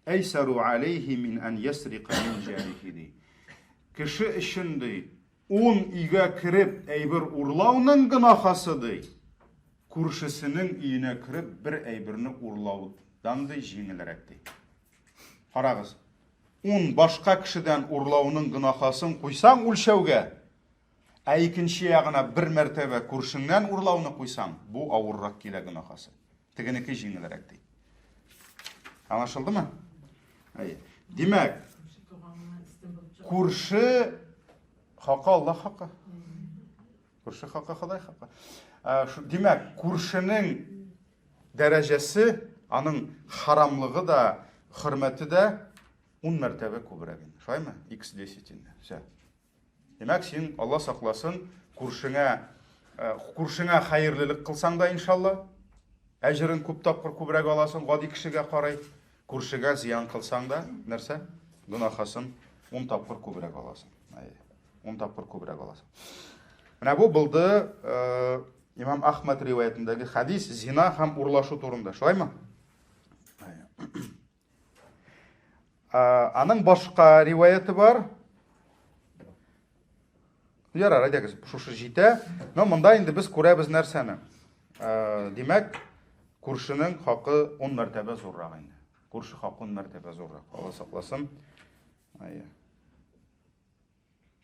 Әйсәру алейхи мин ән ясрика мин җарихи ди. Кеше өчен ди, ун өйгә кереп әйбер урлауның гөнаһасы ди, күршесенең өенә кереп бер әйберне урлаудан ди җиңелрәк ди. Карагыз, ун башка кешедән урлауның гөнаһасын куйсаң үлчәүгә, ә икенче ягына бер мәртәбә күршеңнән урлауны куйсаң, бу авыррак килә гөнаһасы. Тегенеке җиңелрәк ди. Аңлашылдымы? Әйе. Димәк, күрше хакы Аллаһ хакы. Күрше хакы Ходай хакы. Димәк, күршенең дәрәҗәсе, аның харамлыгы да, хөрмәте дә 10 мәртәбә күбрәк инде. Шулаймы? X10 инде. Всё. Димәк, син, Алла сакласын, күршеңә э, күршеңә хәерлелек кылсаң да, иншалла, әҗерен күп тапкыр күбрәк аласың, гади кешегә карай. Күршегә зыян кылсаң да, нәрсә? Гөнаһасын 10 тапкыр күбрәк аласың. Әйе. 10 тапкыр күбрәк аласың. Менә бу булды э, Имам Ахмад риваятендәге хадис зина һәм урлашу турында. Шулаймы? Аның башка риваяты бар. Ярар, әйдәгез, шушы җитә. Но монда инде без күрәбез нәрсәне. Димәк, күршенең хакы 10 мәртәбә зуррак инде. Күрше хакы 10 мәртәбә зуррак. Алла сакласын. Әйе.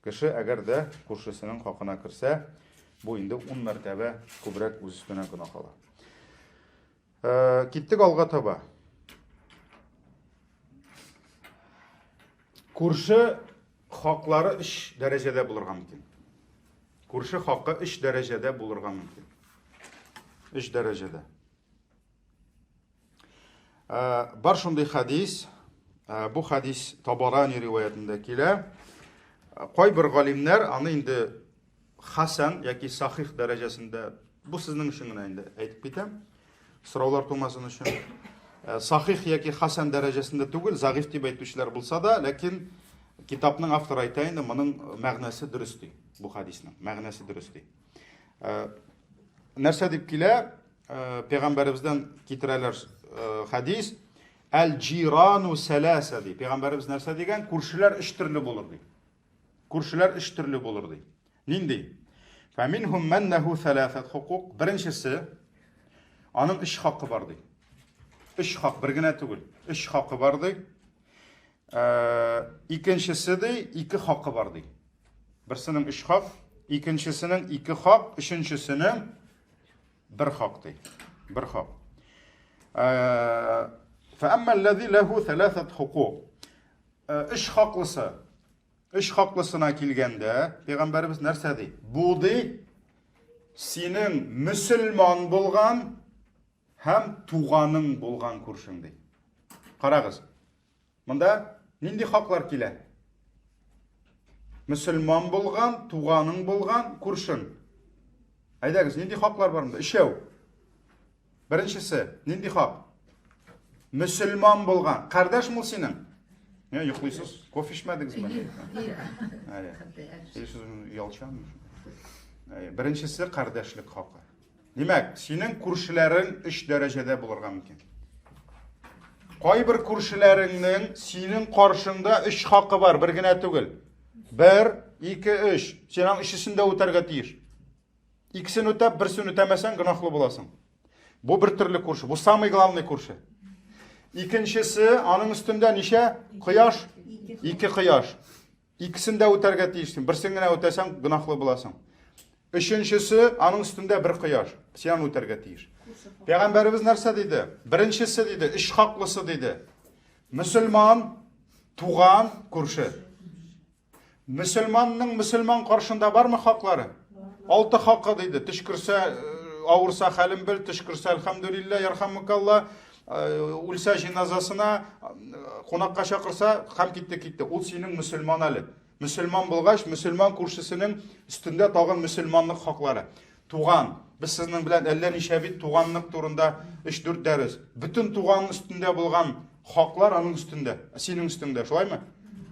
Кеше әгәр дә күршесенең хакына керсә, бу инде ун мәртәбә күбрәк үз өстенә гөнаһ ала. Э, киттек алга таба. Күрше хаклары өч дәрәҗәдә булырга мөмкин. Күрше хакы өч дәрәҗәдә булырга мөмкин. Өч дәрәҗәдә. Э, бар шундый хадис, э, бу хадис Табарани риваятендә килә. Э, кайбер галимнәр аны инде хасан яки сахих дәрәҗәсендә, бу сезнең өчен генә инде әйтеп китәм, сораулар тумасын өчен. Сахих яки хасан дәрәҗәсендә түгел, загиф дип әйтүчеләр булса да, ләкин китапның авторы әйтә инде, моның мәгънәсе дөрес ди, бу хадисның мәгънәсе дөрес ди. Нәрсә дип килә? Э, пәйгамбәребездән китерәләр э, хәдис әл җирану сәләсә ди пәйгамбәребез нәрсә дигән күршеләр өч төрле булыр ди күршеләр өч төрле булыр ди нинди фәминһум мән ләһу сәләсәт хукук беренчесе аның өч хакы бар ди өч хак бер генә түгел өч хакы бар ди э, икенчесе ди ике хакы бар ди берсенең өч хак икенчесенең ике хак өченчесенең Бер хак ди. Бер хак. Фәәммә аллази ләһу сәләсәт хукук. Өч хаклысы. Өч хаклысына килгәндә, пәйгамбәребез нәрсә ди? Бу ди, синең мөселман булган һәм туганың булган күршең ди. Карагыз. Монда нинди хаклар килә? Мөселман булган, туганың булган күршең. Әйдәгез, нинди хаклар бар монда? Өчәү. Беренчесе, нинди хак? Мөселман булган. Кардәш мул синең? Не, йоклыйсыз? Кофе эчмәдегезме? Әйе. Сез ялчан. Беренчесе кардәшлек хакы. Димәк, синең күршеләрең өч дәрәҗәдә булырга мөмкин. Кайбер күршеләреңнең синең каршыңда өч хакы бар, бер генә түгел. Бер, ике, өч. Син аның өчесен дә үтәргә тиеш. Икесен үтәп, берсен үтәмәсәң, гөнаһлы буласың. Бу бер төрле күрше, бу самый главный күрше. Икенчесе, аның өстендә ничә кояш? Ике кояш. Икесен дә үтәргә тиешсең. Берсен генә үтәсәң, гөнаһлы буласың. Өченчесе, аның өстендә бер кояш. Син аны үтәргә тиеш. Пәйгамбәребез нәрсә диде? Беренчесе диде, өч хаклысы диде. Мөселман, туган, күрше. Мөселманның мөселман каршында бармы хаклары? Алты хакы диде. Төчкерсә, э, авырса хәлен бел, төчкерсә әлхәмдүлиллә, ярхамукалла, э, үлсә җиназасына, э, кунакка чакырса, һәм китте китте. Ул синең мөселман әле. Мөселман булгач, мөселман күршесенең өстендә тагын мөселманлык хаклары. Туган. Без сезнең белән әллә ничә бит туганлык турында 3-4 дәрес. Бөтен туган өстендә булган хаклар аның өстендә, синең өстеңдә, шулаймы?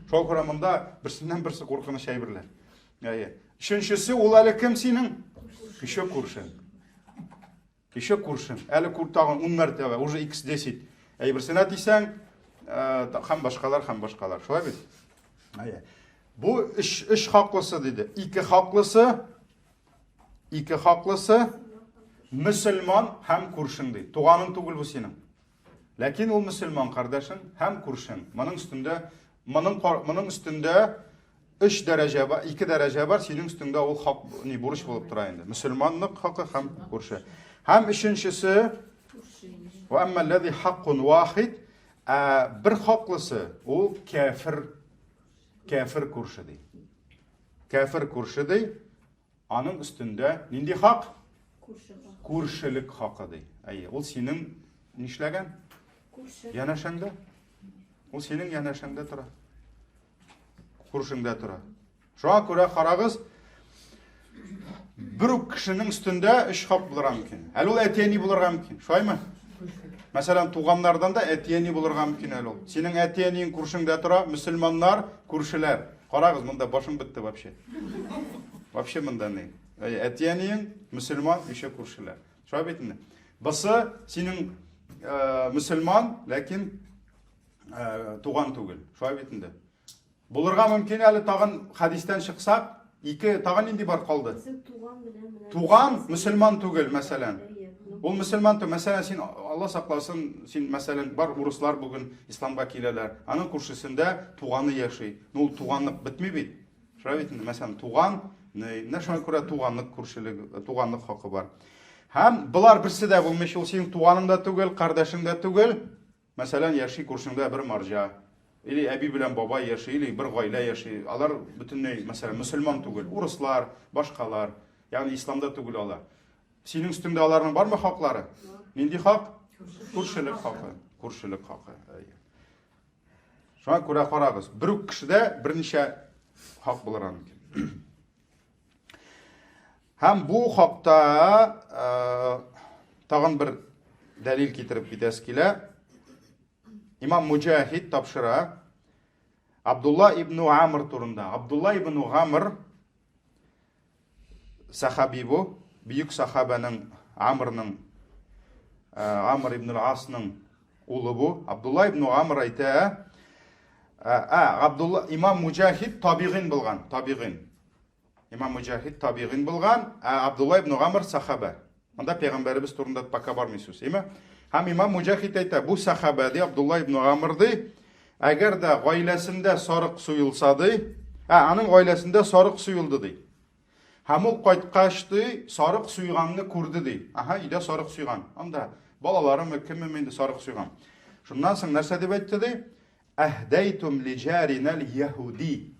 Шуңа күрә монда берсеннән берсе куркыныч әйберләр. Әйе. Өченчесе ул әле кем синең? Еще күршең. Еще күршең. Әле күр тагын 10 мәртәбә, уже x10. Әйберсенә тисәң, э, һәм башкалар, һәм башкалар. Шулай бит? Әйе. Бу өч, өч хаклысы диде. Ике хаклысы Ике хаклысы мөселман һәм күршең ди. Туганың түгел бу синең. Ләкин ул мөселман кардәшең һәм күршең. Моның өстендә моның моның өстендә өч дәрәҗә бар, ике дәрәҗә бар, синең өстеңдә ул хак ни бурыч булып тора инде. Мөселманлык хакы һәм күрше. Һәм өченчесе Ва әмма аллази хаккун вахид, ә бер хаклысы ул кәфир кәфир күрше ди. Кәфер күрше ди, аның өстендә нинди хак? Күршелек хакы ди. Әйе, ул синең нишләгән? Күрше. Янәшәңдә. Ул синең янәшәңдә тора. Күршеңдә тора. Шуңа күрә карагыз, бер үк кешенең өстендә өч хак булырга мөмкин. Әле ул әти-әни булырга мөмкин. Шулаймы? Мәсәлән, туганнардан да әти-әни булырга мөмкин әле ул. Синең әти-әниең күршеңдә тора, мөселманнар, күршеләр. Карагыз, монда башым бетте вообще. Вообще монда ни? Әти-әниең, мөселман, еще күршеләр. Шулай бит инде. Бусы синең э, мөселман, ләкин э, туган түгел. Шулай бит инде. Булырга мөмкин әле тагын хәдистән чыксак, ике тагын нинди бар калды? Туган мөселман түгел, мәсәлән. Ул мөселман түгел, мәсәлән, син Алла сакласын, син мәсәлән, бар урыслар бүген исламга киләләр. Аның күршесендә туганы яши. Ну, ул туганлык бетми бит. Шулай бит инде, мәсәлән, туган, менә шуңа күрә туганлык күршелек, туганлык хакы бар. Һәм болар берсе дә булмый, ул синең туганың да түгел, кардәшең дә түгел. Мәсәлән, яши күршеңдә бер марҗа, или әби белән бабай яши, или бер гаилә яши. Алар бөтенләй, мәсәлән, мөселман түгел, урыслар, башкалар. Ягъни исламда түгел алар. Синең өстеңдә аларның бармы хаклары? Нинди хак? Күршелек хакы. Күршелек хакы. Шуңа күрә карагыз, бер үк кешедә берничә хак булырга мөмкин. Һәм бу хакта э, тагын бер дәлил китереп китәсе килә. Имам Муҗахид тапшыра Абдулла ибн Амр турында. Абдулла ибн Амр сахаби бу, бөек сахабаның Амрның э, Амр ибн Асның улы бу. Абдулла ибн Амр әйтә, ә, Абдулла имам Муҗахид табигин булган, табигин. Имам Муҗахид табигин булган, ә Абдулла ибн Гамр сахаба. Монда пәйгамбәребез турында пока бармый сүз, әйме? Һәм имам Муҗахид әйтә, бу сахаба ди, Абдулла ибн Гамр ди, әгәр дә гаиләсендә сарык суелса ди, ә аның гаиләсендә сарык суелды ди. Һәм ул кайткач ди, сарык суйганны күрде ди. Аһа, өйдә сарык суйган. Анда. Балаларымы, кемеме инде сарык суйган. Шуннан соң нәрсә дип әйтте ди? Әһдәйтум лиҗаринәл яһуди.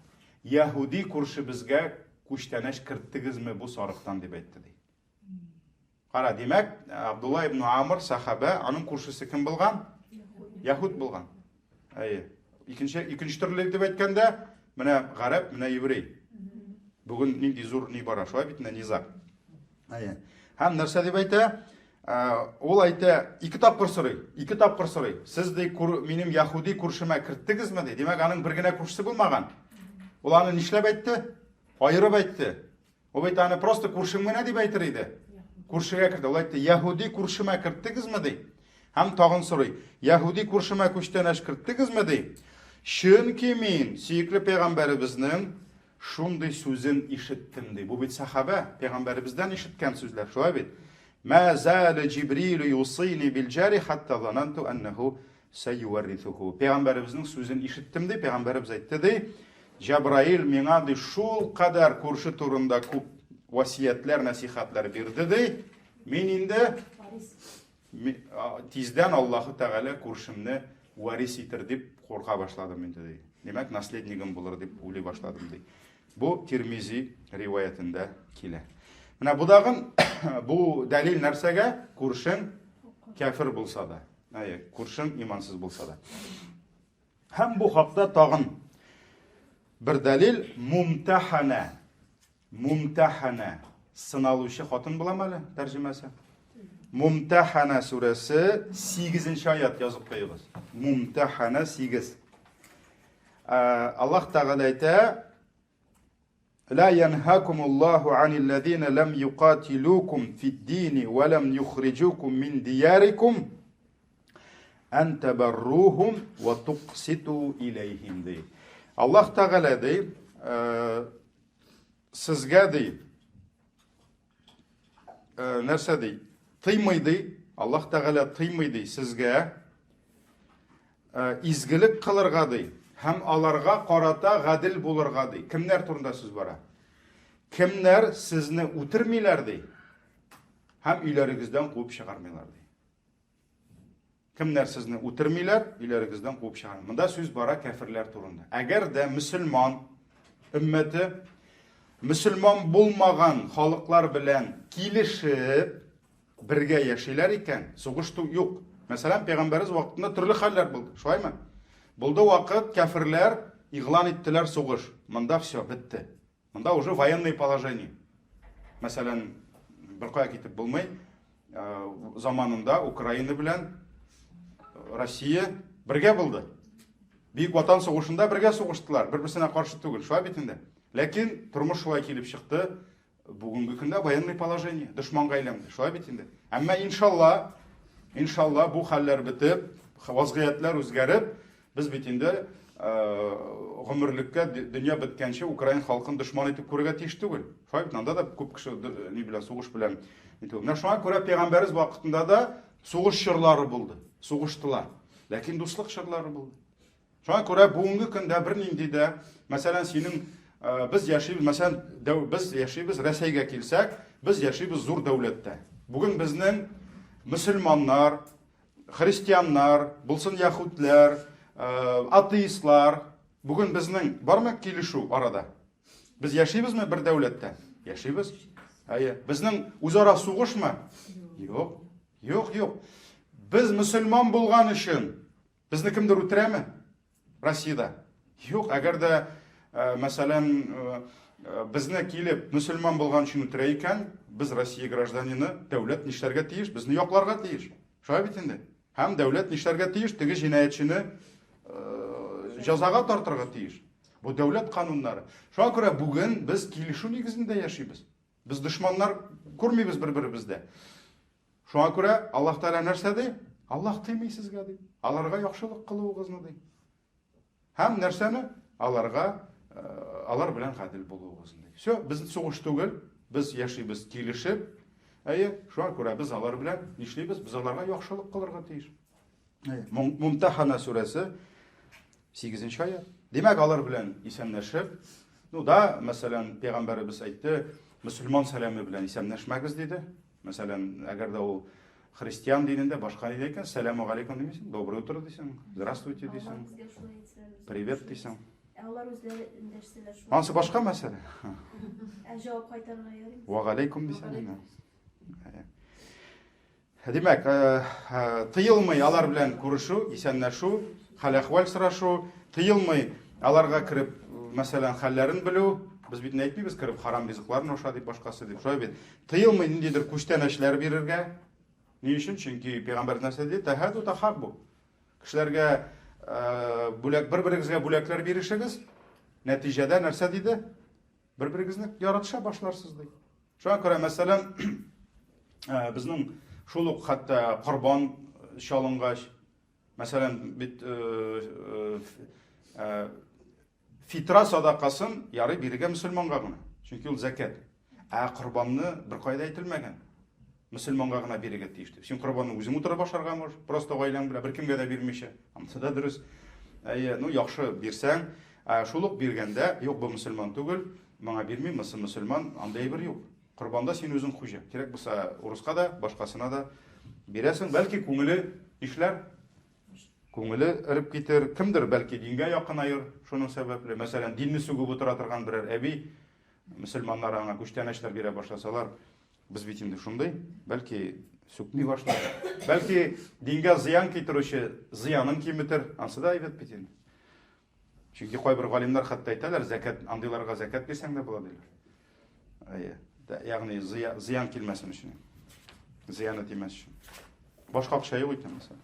Яһуди күршебезгә күчтәнәч керттегезме бу сарыктан дип әйтте ди. Кара, димәк, Абдулла ибн Амр сахаба, аның күршесе кем булган? Яһуд булган. Әйе. Икенче икенче төрле дип әйткәндә, менә гарәп, менә еврей. Бүген нинди зур ни бара, шулай бит, низаг. Әйе. Һәм нәрсә дип әйтә? Ул әйтә, ике тапкыр сорый, ике тапкыр сорый. Сез ди, минем яһуди күршемә керттегезме ди? Димәк, аның бер генә күршесе булмаган. Ул аны нишләп әйтте? Аерып әйтте. Ул бит аны просто күршем генә дип әйтер иде. Күршегә керде. Ул әйтте, яһүди күршемә керттегезме ди. Һәм тагын сорый, яһүди күршемә күчтәнәч керттегезме ди. Чөнки мин сөекле пәйгамбәребезнең шундый сүзен ишеттем ди. Бу бит сахабә, пәйгамбәребездән ишеткән сүзләр, шулай бит? Ма зала Җибрил юсини бил җари хатта зананту аннаху Сәювәррисуху. Пәйгамбәребезнең сүзен ишеттем ди, пәйгамбәребез әйтте ди, Җәбраил миңа ди шул кадәр күрше турында күп васиятләр, нәсихәтләр бирде ди. Мин инде тиздән Аллаһы Тәгалә күршемне варис итер дип курка башладым инде ди. Димәк, наследнигым булыр дип уйлый башладым ди. Бу Тирмизи риваятендә килә. Менә бу дагын бу дәлил нәрсәгә? Күршең кяфер булса да. Әйе, күршең имансыз булса да. Һәм бу хакта тагын бер дәлил мумтахана. Мумтахана сыналучы хатын буламы әле тәрҗемәсе? Мумтахана сүрәсе 8 аят язып куегыз. Мумтахана 8. Аллаһ Тәгалә әйтә, Ла янһакумуллаһу анилләзина лам юкатилукум фид-дини ва лам юхриҗукум мин диярикум ан табаррухум ва туқситу иләйһим ди. Аллаһ Тәгалә ди, сезгә ди, нәрсә ди? Тыймый ди, Аллаһ Тәгалә тыймый ди сезгә изгелек кылырга ди һәм аларга карата гадел булырга ди. Кемнәр турында сүз бара? Кемнәр сезне үтермиләр ди һәм өйләрегездән куып чыгармыйлар ди. Кемнәр сезне үтермиләр, өйләрегездән куып чыгармыйлар. Монда сүз бара кәферләр турында. Әгәр дә мөселман өммәте мөселман булмаган халыклар белән килешеп бергә яшиләр икән, сугыш юк. Мәсәлән, пәйгамбәребез вакытында төрле хәлләр булды, шулаймы? Булды вакыт, кәферләр игълан иттеләр сугыш. Монда все, бетте. Монда уже военное положение. Мәсәлән, бер кая китеп булмый. Э, заманында Украина белән Россия бергә булды. Бөек Ватан сугышында бергә сугыштылар, бер-берсенә каршы түгел, шулай бит инде. Ләкин тормыш шулай килеп чыкты. Бүгенге көндә военный положение, дошманга әйләнде. Шулай бит инде. Әмма иншалла, иншалла бу хәлләр бетеп, вазгыятьләр үзгәреп, без бит инде э, гомерлеккә дөнья беткәнче украин халкын дошман итеп күрергә тиеш түгел. Шулай бит, анда да күп кеше ни белән сугыш белән нитү. Менә шуңа күрә пәйгамбәребез вакытында да сугыш чорлары булды. Сугыштылар. Ләкин дуслык чорлары булды. Шуңа күрә бүгенге көндә бернинди дә, мәсәлән, синең э, без яшибез, мәсәлән, без яшибез Рәсәйгә килсәк, без яшибез зур дәүләттә. Бүген безнең мөселманнар, христианнар, булсын яһүдләр, э, атеистлар, бүген безнең бармы килешү арада? Без яшибезме бер дәүләттә? Яшибез. Әйе. Безнең үзара сугышмы? Юк. Юк, юк. Без мөселман булган өчен Безне кемдер үтерәме? Россиядә. Юк, әгәр дә, э, мәсәлән, э, э, безне килеп мөселман булган өчен үтерә икән, без Россия гражданины, дәүләт нишләргә тиеш? Безне якларга тиеш. Шулай бит инде. Һәм дәүләт нишләргә тиеш? Теге җинаятьчене җәзага тартырга тиеш. Бу дәүләт кануннары. Шуңа күрә бүген без килешү нигезендә яшибез. Без дошманнар күрмибез бер-беребездә. Шуңа күрә Аллаһ Тәгалә нәрсә ди? Аллаһ тыймый сезгә ди. Аларга яхшылык кылуыгызны ди. Һәм нәрсәне? Аларга э, алар белән гадел булуыгызны ди. Все, без сугыш түгел, без яшибез килешеп. Әйе, шуңа күрә без алар белән нишлибез? Без аларга яхшылык кылырга тиеш. Әйе, Мумтахана сүрәсе 8 аят. Димәк, алар белән исәнләшеп, ну да, мәсәлән, пәйгамбәребез әйтте, мөселман сәламе белән исәнләшмәгез диде. Мәсәлән, әгәр дә ул Христиан динендә, башка динендә икән, сәламу алейкум димисең, доброе утро дисең, здравствуйте дисең. Привет дисең. Ә алар үзләре эндәшсәләр шулай. Ансы башка мәсьәлә. Ә җавап кайтарырга ярыймы? Ва алейкум дисең. Димәк, э, э, тыелмый алар белән күрешү, исәнләшү, хәл-әхвәл сорашу, тыелмый аларга кереп, мәсәлән, хәлләрен белү. Без бит әйтмибез, кереп харам ризыкларын аша дип башкасы дип. Шулай бит. Тыелмый ниндидер күчтәнәчләр бирергә. Ни өчен? Чөнки пәйгамбәр нәрсә диде? Тәһаду тахаббу. Кешеләргә э, бүләк бер-берегезгә бүләкләр бирешегез. Нәтиҗәдә нәрсә диде? Бер-берегезне яратыша башларсыз ди. Шуңа күрә, мәсәлән, э, безнең шул ук хәтта корбан чалынгач, мәсәлән, бит э, э, фитра садакасын ярый бирергә мөселманга гына, чөнки ул зәкят. Ә корбанны беркайда әйтелмәгән. Мөселманга гына бирергә тиеш дип. Син корбанны үзең утырып ашарга можешь, просто гаиләң белән беркемгә дә бирмичә. Анысы да дөрес. Әйе, ну яхшы бирсәң, ә шул ук биргәндә, юк, бу мөселман түгел, моңа бирмим, монысы мөселман, андый әйбер юк. Корбанда син үзең хуҗа. Кирәк булса, урыска да, башкасына да бирәсең. Бәлки күңеле нишләр? Күңеле эреп китер. Кемдер бәлки дингә якынаер шуның сәбәпле. Мәсәлән, динне сүгеп утыра торган берәр әби, мөселманнар аңа күчтәнәчләр бирә башласалар, без бит инде шундый, бәлки сүкми башлар. Бәлки дингә зыян китерүче зыянын киметер. Ансы да әйбәт бит инде. Чөнки кайбер галимнәр хәтта әйтәләр, зәкят, андыйларга зәкят бирсәң дә була диләр. Әйе. Ягъни зыян килмәсен өчен. Зыяны тимәс өчен. Башка акча юк икән, мәсәлән.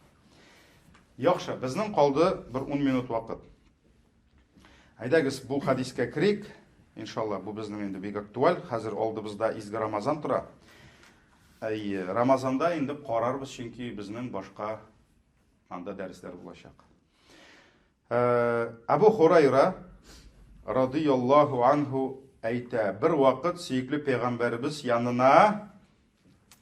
Яхшы, безнең калды бер 10 минут вакыт. Әйдәгез, бу хадискә керик. Иншалла, бу безнең инде бик актуаль. Хәзер алдыбызда изге Рамазан тора. Әйе, Рамазанда инде карарбыз, чөнки безнең башка анда дәресләр булачак. Әбу Хурайра радияллаһу анһу әйтә, бер вакыт сөекле пәйгамбәребез янына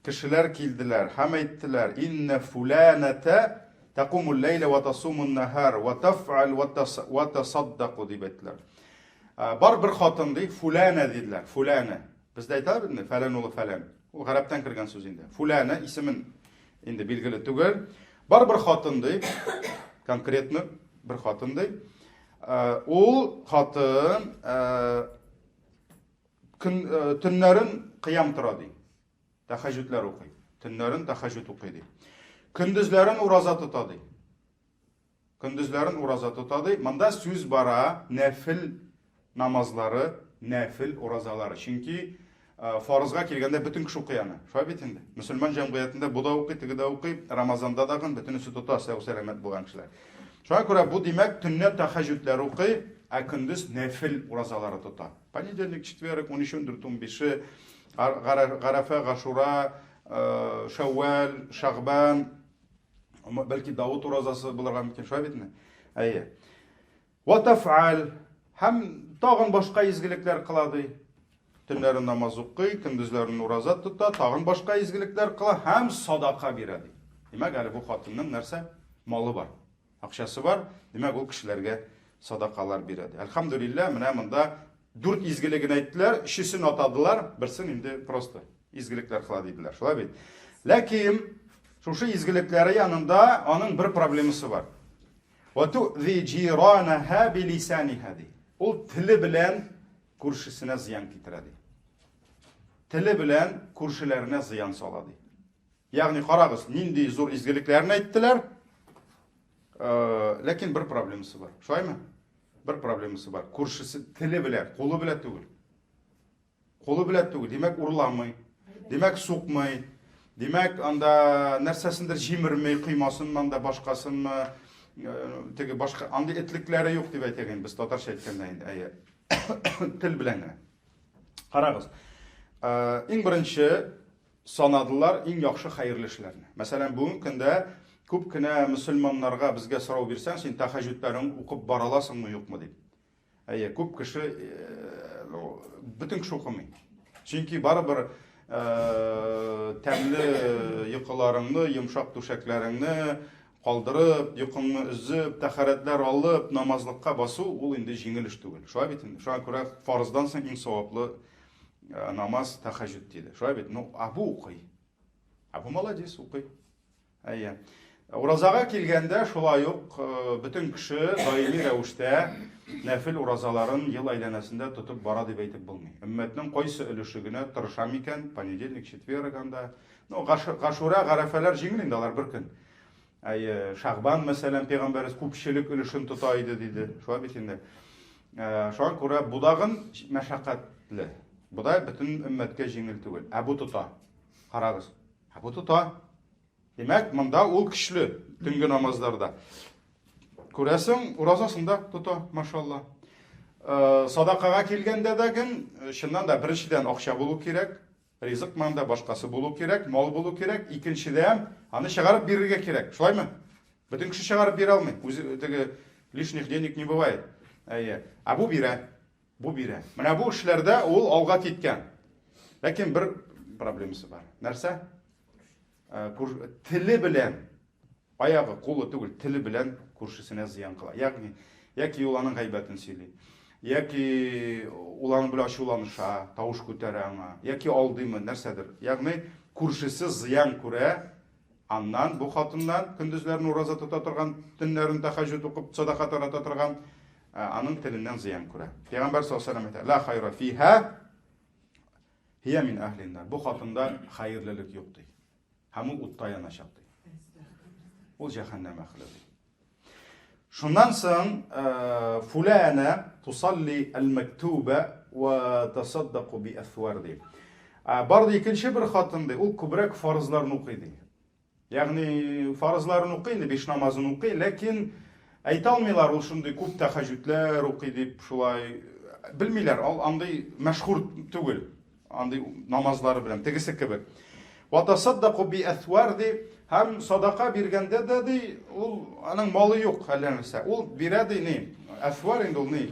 кешеләр килделәр һәм әйттеләр, иннә фуланата тәкумул ләйлә ва тасумун нахар ва таф'ал ва тасаддаку дип әйттеләр. Бар бер хатын ди, фулана диделәр, фулана. Бездә әйтәләр бит инде, фәлән улы фәлән. Ул гарәптән кергән сүз инде. Фулана исемен инде билгеле түгел. Бар бер хатын ди, конкретно бер хатын ди. Ул хатын көн төннәрен кыям тора ди. Тәхәҗҗүдләр укый. Төннәрен тәхәҗҗүд укый ди. Көндезләрен ураза тота ди. Көндезләрен ураза тота ди. Монда сүз бара нәфил намазлары, нәфил уразалары. Чөнки э, фарызга килгәндә бөтен кеше укый аны. Шулай бит инде. Мөселман җәмгыятендә бу да укый, теге дә укый, Рамазанда дагын бөтенесе тота, сау сәламәт булган кешеләр. Шуңа күрә бу димәк төнлә тәхәҗҗүдләр укый, ә көндез нәфил уразалары тота. Понедельник, четверг, 13, 14, 15, Гарәфә, Гашура, э, Шәүвәл, Шагбан, бәлки Давыт уразасы булырга мөмкин, шулай битме? Әйе. Ва таф'ал һәм тагын башка изгелекләр кыла ди. Төннәрен намаз укый, көндезләрен ураза тота, тагын башка изгелекләр кыла һәм садака бирә ди. Димәк, әле бу хатынның нәрсә? Малы бар. Акчасы бар, димәк, ул кешеләргә садакалар бирә ди. Әлхәмдүлилләһ, менә монда дүрт изгелеген әйттеләр, өчесен атадылар, берсен инде просто изгелекләр кыла диделәр. Шулай бит? Ләкин шушы изгелекләре янында аның бер проблемасы бар. Ва ту'зи җиранаха билисаниха ди. Ул теле белән күршесенә зыян китерә ди. Теле белән күршеләренә зыян сала ди. Ягъни карагыз, нинди зур изгелекләрен әйттеләр, э, ләкин бер проблемасы бар. Шулаймы? Бер проблемасы бар. Күршесе теле белән, кулы белән түгел. Кулы белән түгел, димәк, урламый, димәк, сукмый, димәк, анда нәрсәсендер җимерми, коймасынмы анда башкасынмы, э, теге башка андый этлекләре юк дип әйтәген без татарча әйткәндә инде, әйе. Тел белән генә. Карагыз. Э, иң беренче санадылар иң яхшы хәерле эшләрне. Мәсәлән, бүгенге көндә күп кенә мөселманнарга безгә сорау бирсәң, син тәхәҗҗүдләрен укып бара аласыңмы, юкмы дип. Әйе, күп кеше, э, бөтен кеше укымый. Чөнки барыбер э, тәмле йокыларыңны, йомшак түшәкләреңне калдырып, йокыңны өзеп, тәхәрәтләр алып, намазлыкка басу ул инде җиңел эш түгел. Шулай бит инде. Шуңа күрә фарыздан соң иң саваплы Э, намаз тәхәҗүд диде. Шулай бит? Ну, а бу укый. Ә бу молодец, укый. Әйе. Уразага килгәндә шулай ук бөтен кеше даими рәвештә нәфил уразаларын ел әйләнәсендә тотып бара дип әйтеп булмый. Өммәтнең кайсы өлеше генә тырыша микән, понедельник, четверг анда. Ну, Гашура, Гарәфәләр җиңел инде алар бер көн. Әйе, Шагбан, мәсәлән, пәйгамбәребез күпчелек өлешен тота иде диде. Шулай бит инде. Шуңа күрә бу дагын мәшәкатьле. Бу да бөтен өммәткә җиңел түгел. Ә бу тота. Карагыз. Ә бу тота. Димәк, монда ул көчле төнге намазларда. Күрәсең, уразасын да тота, машалла. Садакага килгәндә дә ген, чыннан да беренчедән акча булу кирәк, ризык манда башкасы булу кирәк, мал булу кирәк, икенчедән аны чыгарып бирергә кирәк. Шулаймы? Бөтен кеше чыгарып бирә алмый. Үзе теге лишних денег не бывает. Әйе. Ә бу бирә. Бу бирә. Менә бу эшләрдә ул алга киткән. Ләкин бер проблемасы бар. Нәрсә? Теле белән, аягы, кулы түгел, теле белән күршесенә зыян кыла. Ягъни, яки ул аның гайбәтен сөйли, яки ул аның белән ачуланыша, тавыш күтәрә аңа, яки алдыймы, нәрсәдер. Ягъни, күршесе зыян күрә, аннан, бу хатыннан, көндезләрен ураза тота торган, төннәрен тәхәҗҗүд укып, садака тарата торган, аның теленнән зыян күрә. Пәйгамбәр саллаллаһу алейһи ва әйтә, ла хайра фиһа һия мин әһлин Бу хатында хәерлелек юк ди. Һәм ул утта яначак ди. Ул җәһәннәм әһле ди. Шуннан соң фулана тусалли аль-мактуба ва тасаддаку би асвар ди. Бар ди икенче бер хатын ди, ул күбрәк фарызларны укый ди. Ягъни фарызларын укый инде, биш намазын укый, ләкин әйтә алмыйлар, ул шундый күп тәхәҗүдләр укый дип шулай белмиләр, ул андый мәшһүр түгел, андый намазлары белән, тегесе кебек. Ва тасаддаку би әсвар ди, һәм садака биргәндә дә ди, ул аның малы юк, әллә нәрсә. Ул бирә ди, ни, әсвар инде ул ни,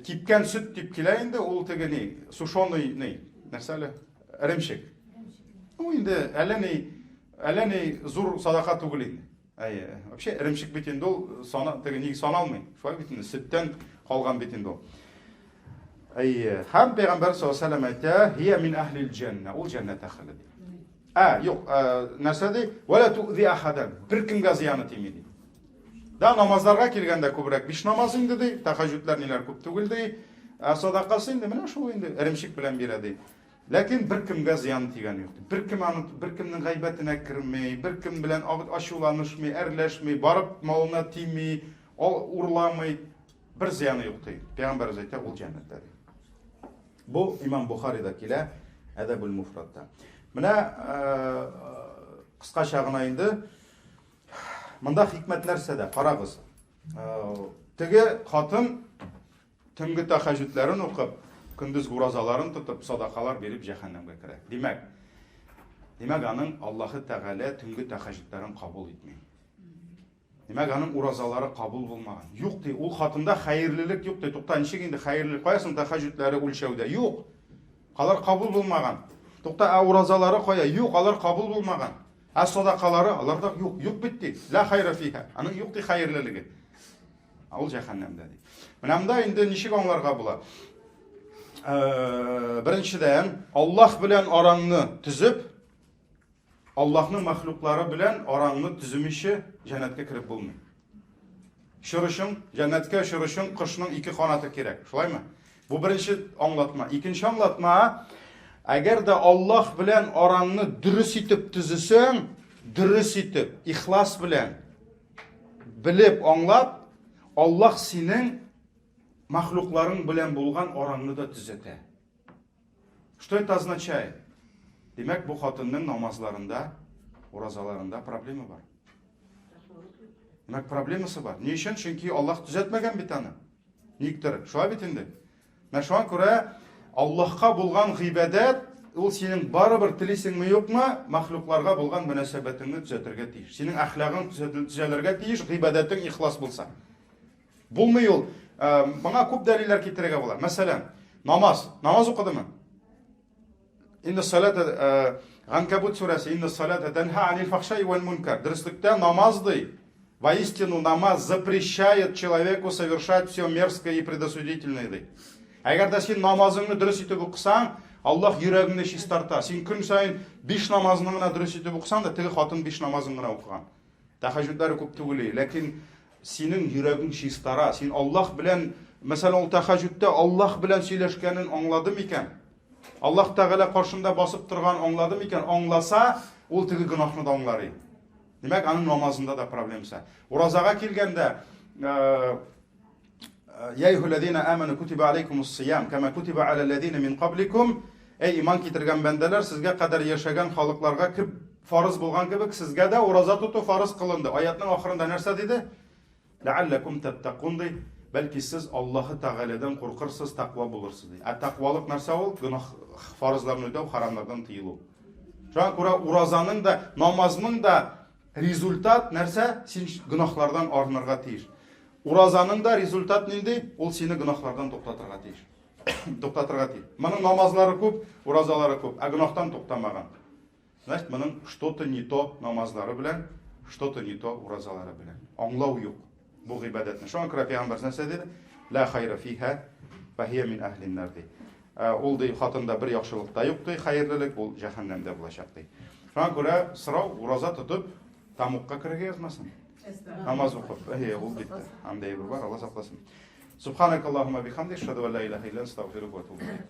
кипкән сөт дип килә инде, ул теге ни, сушеный ни, нәрсә әле? Эремчек. Ну, инде әллә ни, әллә ни зур садака түгел инде. Әйе, вообще эремчек бит инде ул сана, теге ни саналмый. Шулай бит инде, сөттән калган бит инде ул. Әйе, һәм пәйгамбәр саллаллаһу алейһи вәсәлләм әйтә, "Һия мин әһлил җәннә", ул җәннәт әһеле ди. Ә, юк, нәрсә ди? Вәлә туъзи ахадан. Беркемгә зыяны тими ди. Да, намазларга килгәндә күбрәк биш намаз инде ди, тәхәҗҗүдләр ниләр күп түгел ди. Ә садакасы инде менә шул инде, эремчек белән бирә ди. Ләкин беркемгә зыян тигән юк. Беркем аны беркемнең гайбәтенә керми, беркем белән ачуланышмый, әрләшми, барып малына тими, урламый. Бер зыяны юк ди. Пәйгамбәребез әйтә, ул җәннәттә ди. Бу Имам Бухарида килә, Әдәбул Муфрадта. Менә кыскача гына инде монда хикмәт нәрсәдә? Карагыз. Теге хатын Төнге тәхәҗүдләрен укып, көндез уразаларын тотып, садакалар биреп җәһәннәмгә керә. Димәк, димәк аның Аллаһы Тәгалә төнге тәхәҗүдләрен кабул итми. Димәк, аның уразалары кабул булмаган. Юк ди, ул хатында хәерлелек юк ди. Тукта, ничек инде хәерлелек? Кая соң тәхәҗүдләре үлчәүдә? Юк. Алар кабул булмаган. Тукта, ә уразалары кая? Юк, алар кабул булмаган. Ә садакалары аларда юк. Юк бит ди. Ла хайра фиха. Аның юк ди хәерлелеге. Ә ул җәһәннәмдә ди. Менә монда инде ничек аңларга була? Беренчедән, Аллаһ белән араңны төзеп, Аллаһның мәхлуклары белән араңны төземичә җәннәткә кереп булмый. Чор өчен, җәннәткә чор өчен кошның ике канаты кирәк. Шулаймы? Бу беренче аңлатма. Икенче аңлатма, әгәр дә Аллаһ белән араңны дөрес итеп төзесәң, дөрес итеп, ихлас белән, Белеп, аңлап, Аллаһ синең мәхлукларың белән булган араңны да төзәтә. Что это означает? Димәк, бу хатынның намазларында, уразаларында проблема бар. Димәк, проблемасы бар. Ни өчен? Чөнки Аллаһ төзәтмәгән бит аны. Никтер. Шулай бит инде. Менә шуңа күрә Аллаһка булган гыйбадәт ул синең барыбер телисеңме юкмы, мәхлукларга булган мөнәсәбәтеңне төзәтергә тиеш. Синең әхлагың төзәлергә тиеш, гыйбадәтең ихлас булса. Булмый ул. Э, моңа күп дәлилләр китерергә була. Мәсәлән, намаз. Намаз укыдымы? Инна салата э, Ганкабут сүрәсе, инна салата тәнһа анил фахшай вәл мункар. Дөреслектә намаз ди. Воистину намаз запрещает человеку совершать все мерзкое и предосудительное ди. Әгәр дә син намазыңны дөрес итеп укысаң, Аллаһ йөрәгеңне чистарта. Син көн саен биш намазны гына дөрес итеп укысаң да, теге хатын биш намазын гына укыган. Тәхәҗҗүдләре күп түгел, ләкин синең йөрәгең чистара. Син Аллаһ белән, мәсәлән, ул тәхәҗҗүдтә Аллаһ белән сөйләшкәнен аңлады микән? Аллаһ Тәгалә каршында басып торган аңлады микән? Аңласа, ул теге гөнаһны да аңлар иде. Димәк, аның намазында да проблемасы. Уразага килгәндә, э, Я әйюһәлләзина аману кутиба алейкумус сиям, кама кутиба аләлләзина мин кабликум. Әй иман китергән бәндәләр, сезгә кадәр яшәгән халыкларга кеб фарыз булган кебек, сезгә дә ураза тоту фарыз кылынды. Аятның ахырында нәрсә диде? Ләалләкум таттакун ди. Бәлки сез Аллаһы Тәгаләдән куркырсыз, тәкъва булырсыз ди. Ә тәкъвалык нәрсә ул? Гөнаһ фарызларны үтәү, харамнардан тыелу. Шуңа күрә уразаның да, намазның да результат нәрсә? Син гөнаһлардан арынырга тиеш. Уразаның да результат нинди? Ул сине гөнаһлардан туктатырга тиеш. Туктатырга тиеш. Моның намазлары күп, уразалары күп, ә гөнаһтан туктамаган. Значит, моның что-то не то намазлары белән, что-то не то уразалары белән. Аңлау юк бу гыйбадәтне. Шуңа күрә пәйгамбәр нәрсә диде? Ла хайра фиха, фахия мин әһлин нар ди. Ә, ул ди хатында бер яхшылык та юк ди, хәерлелек ул җәһәннәмдә булачак ди. Шуңа күрә сорау ураза тотып тамукка керергә язмасын. Намаз укып, әйе, ул бит андый бер бар, Алла сакласын. Субханакаллахумма бихамдик, ашһаду ан ла илаһа илля анта, астагфирука ва атубу илейк.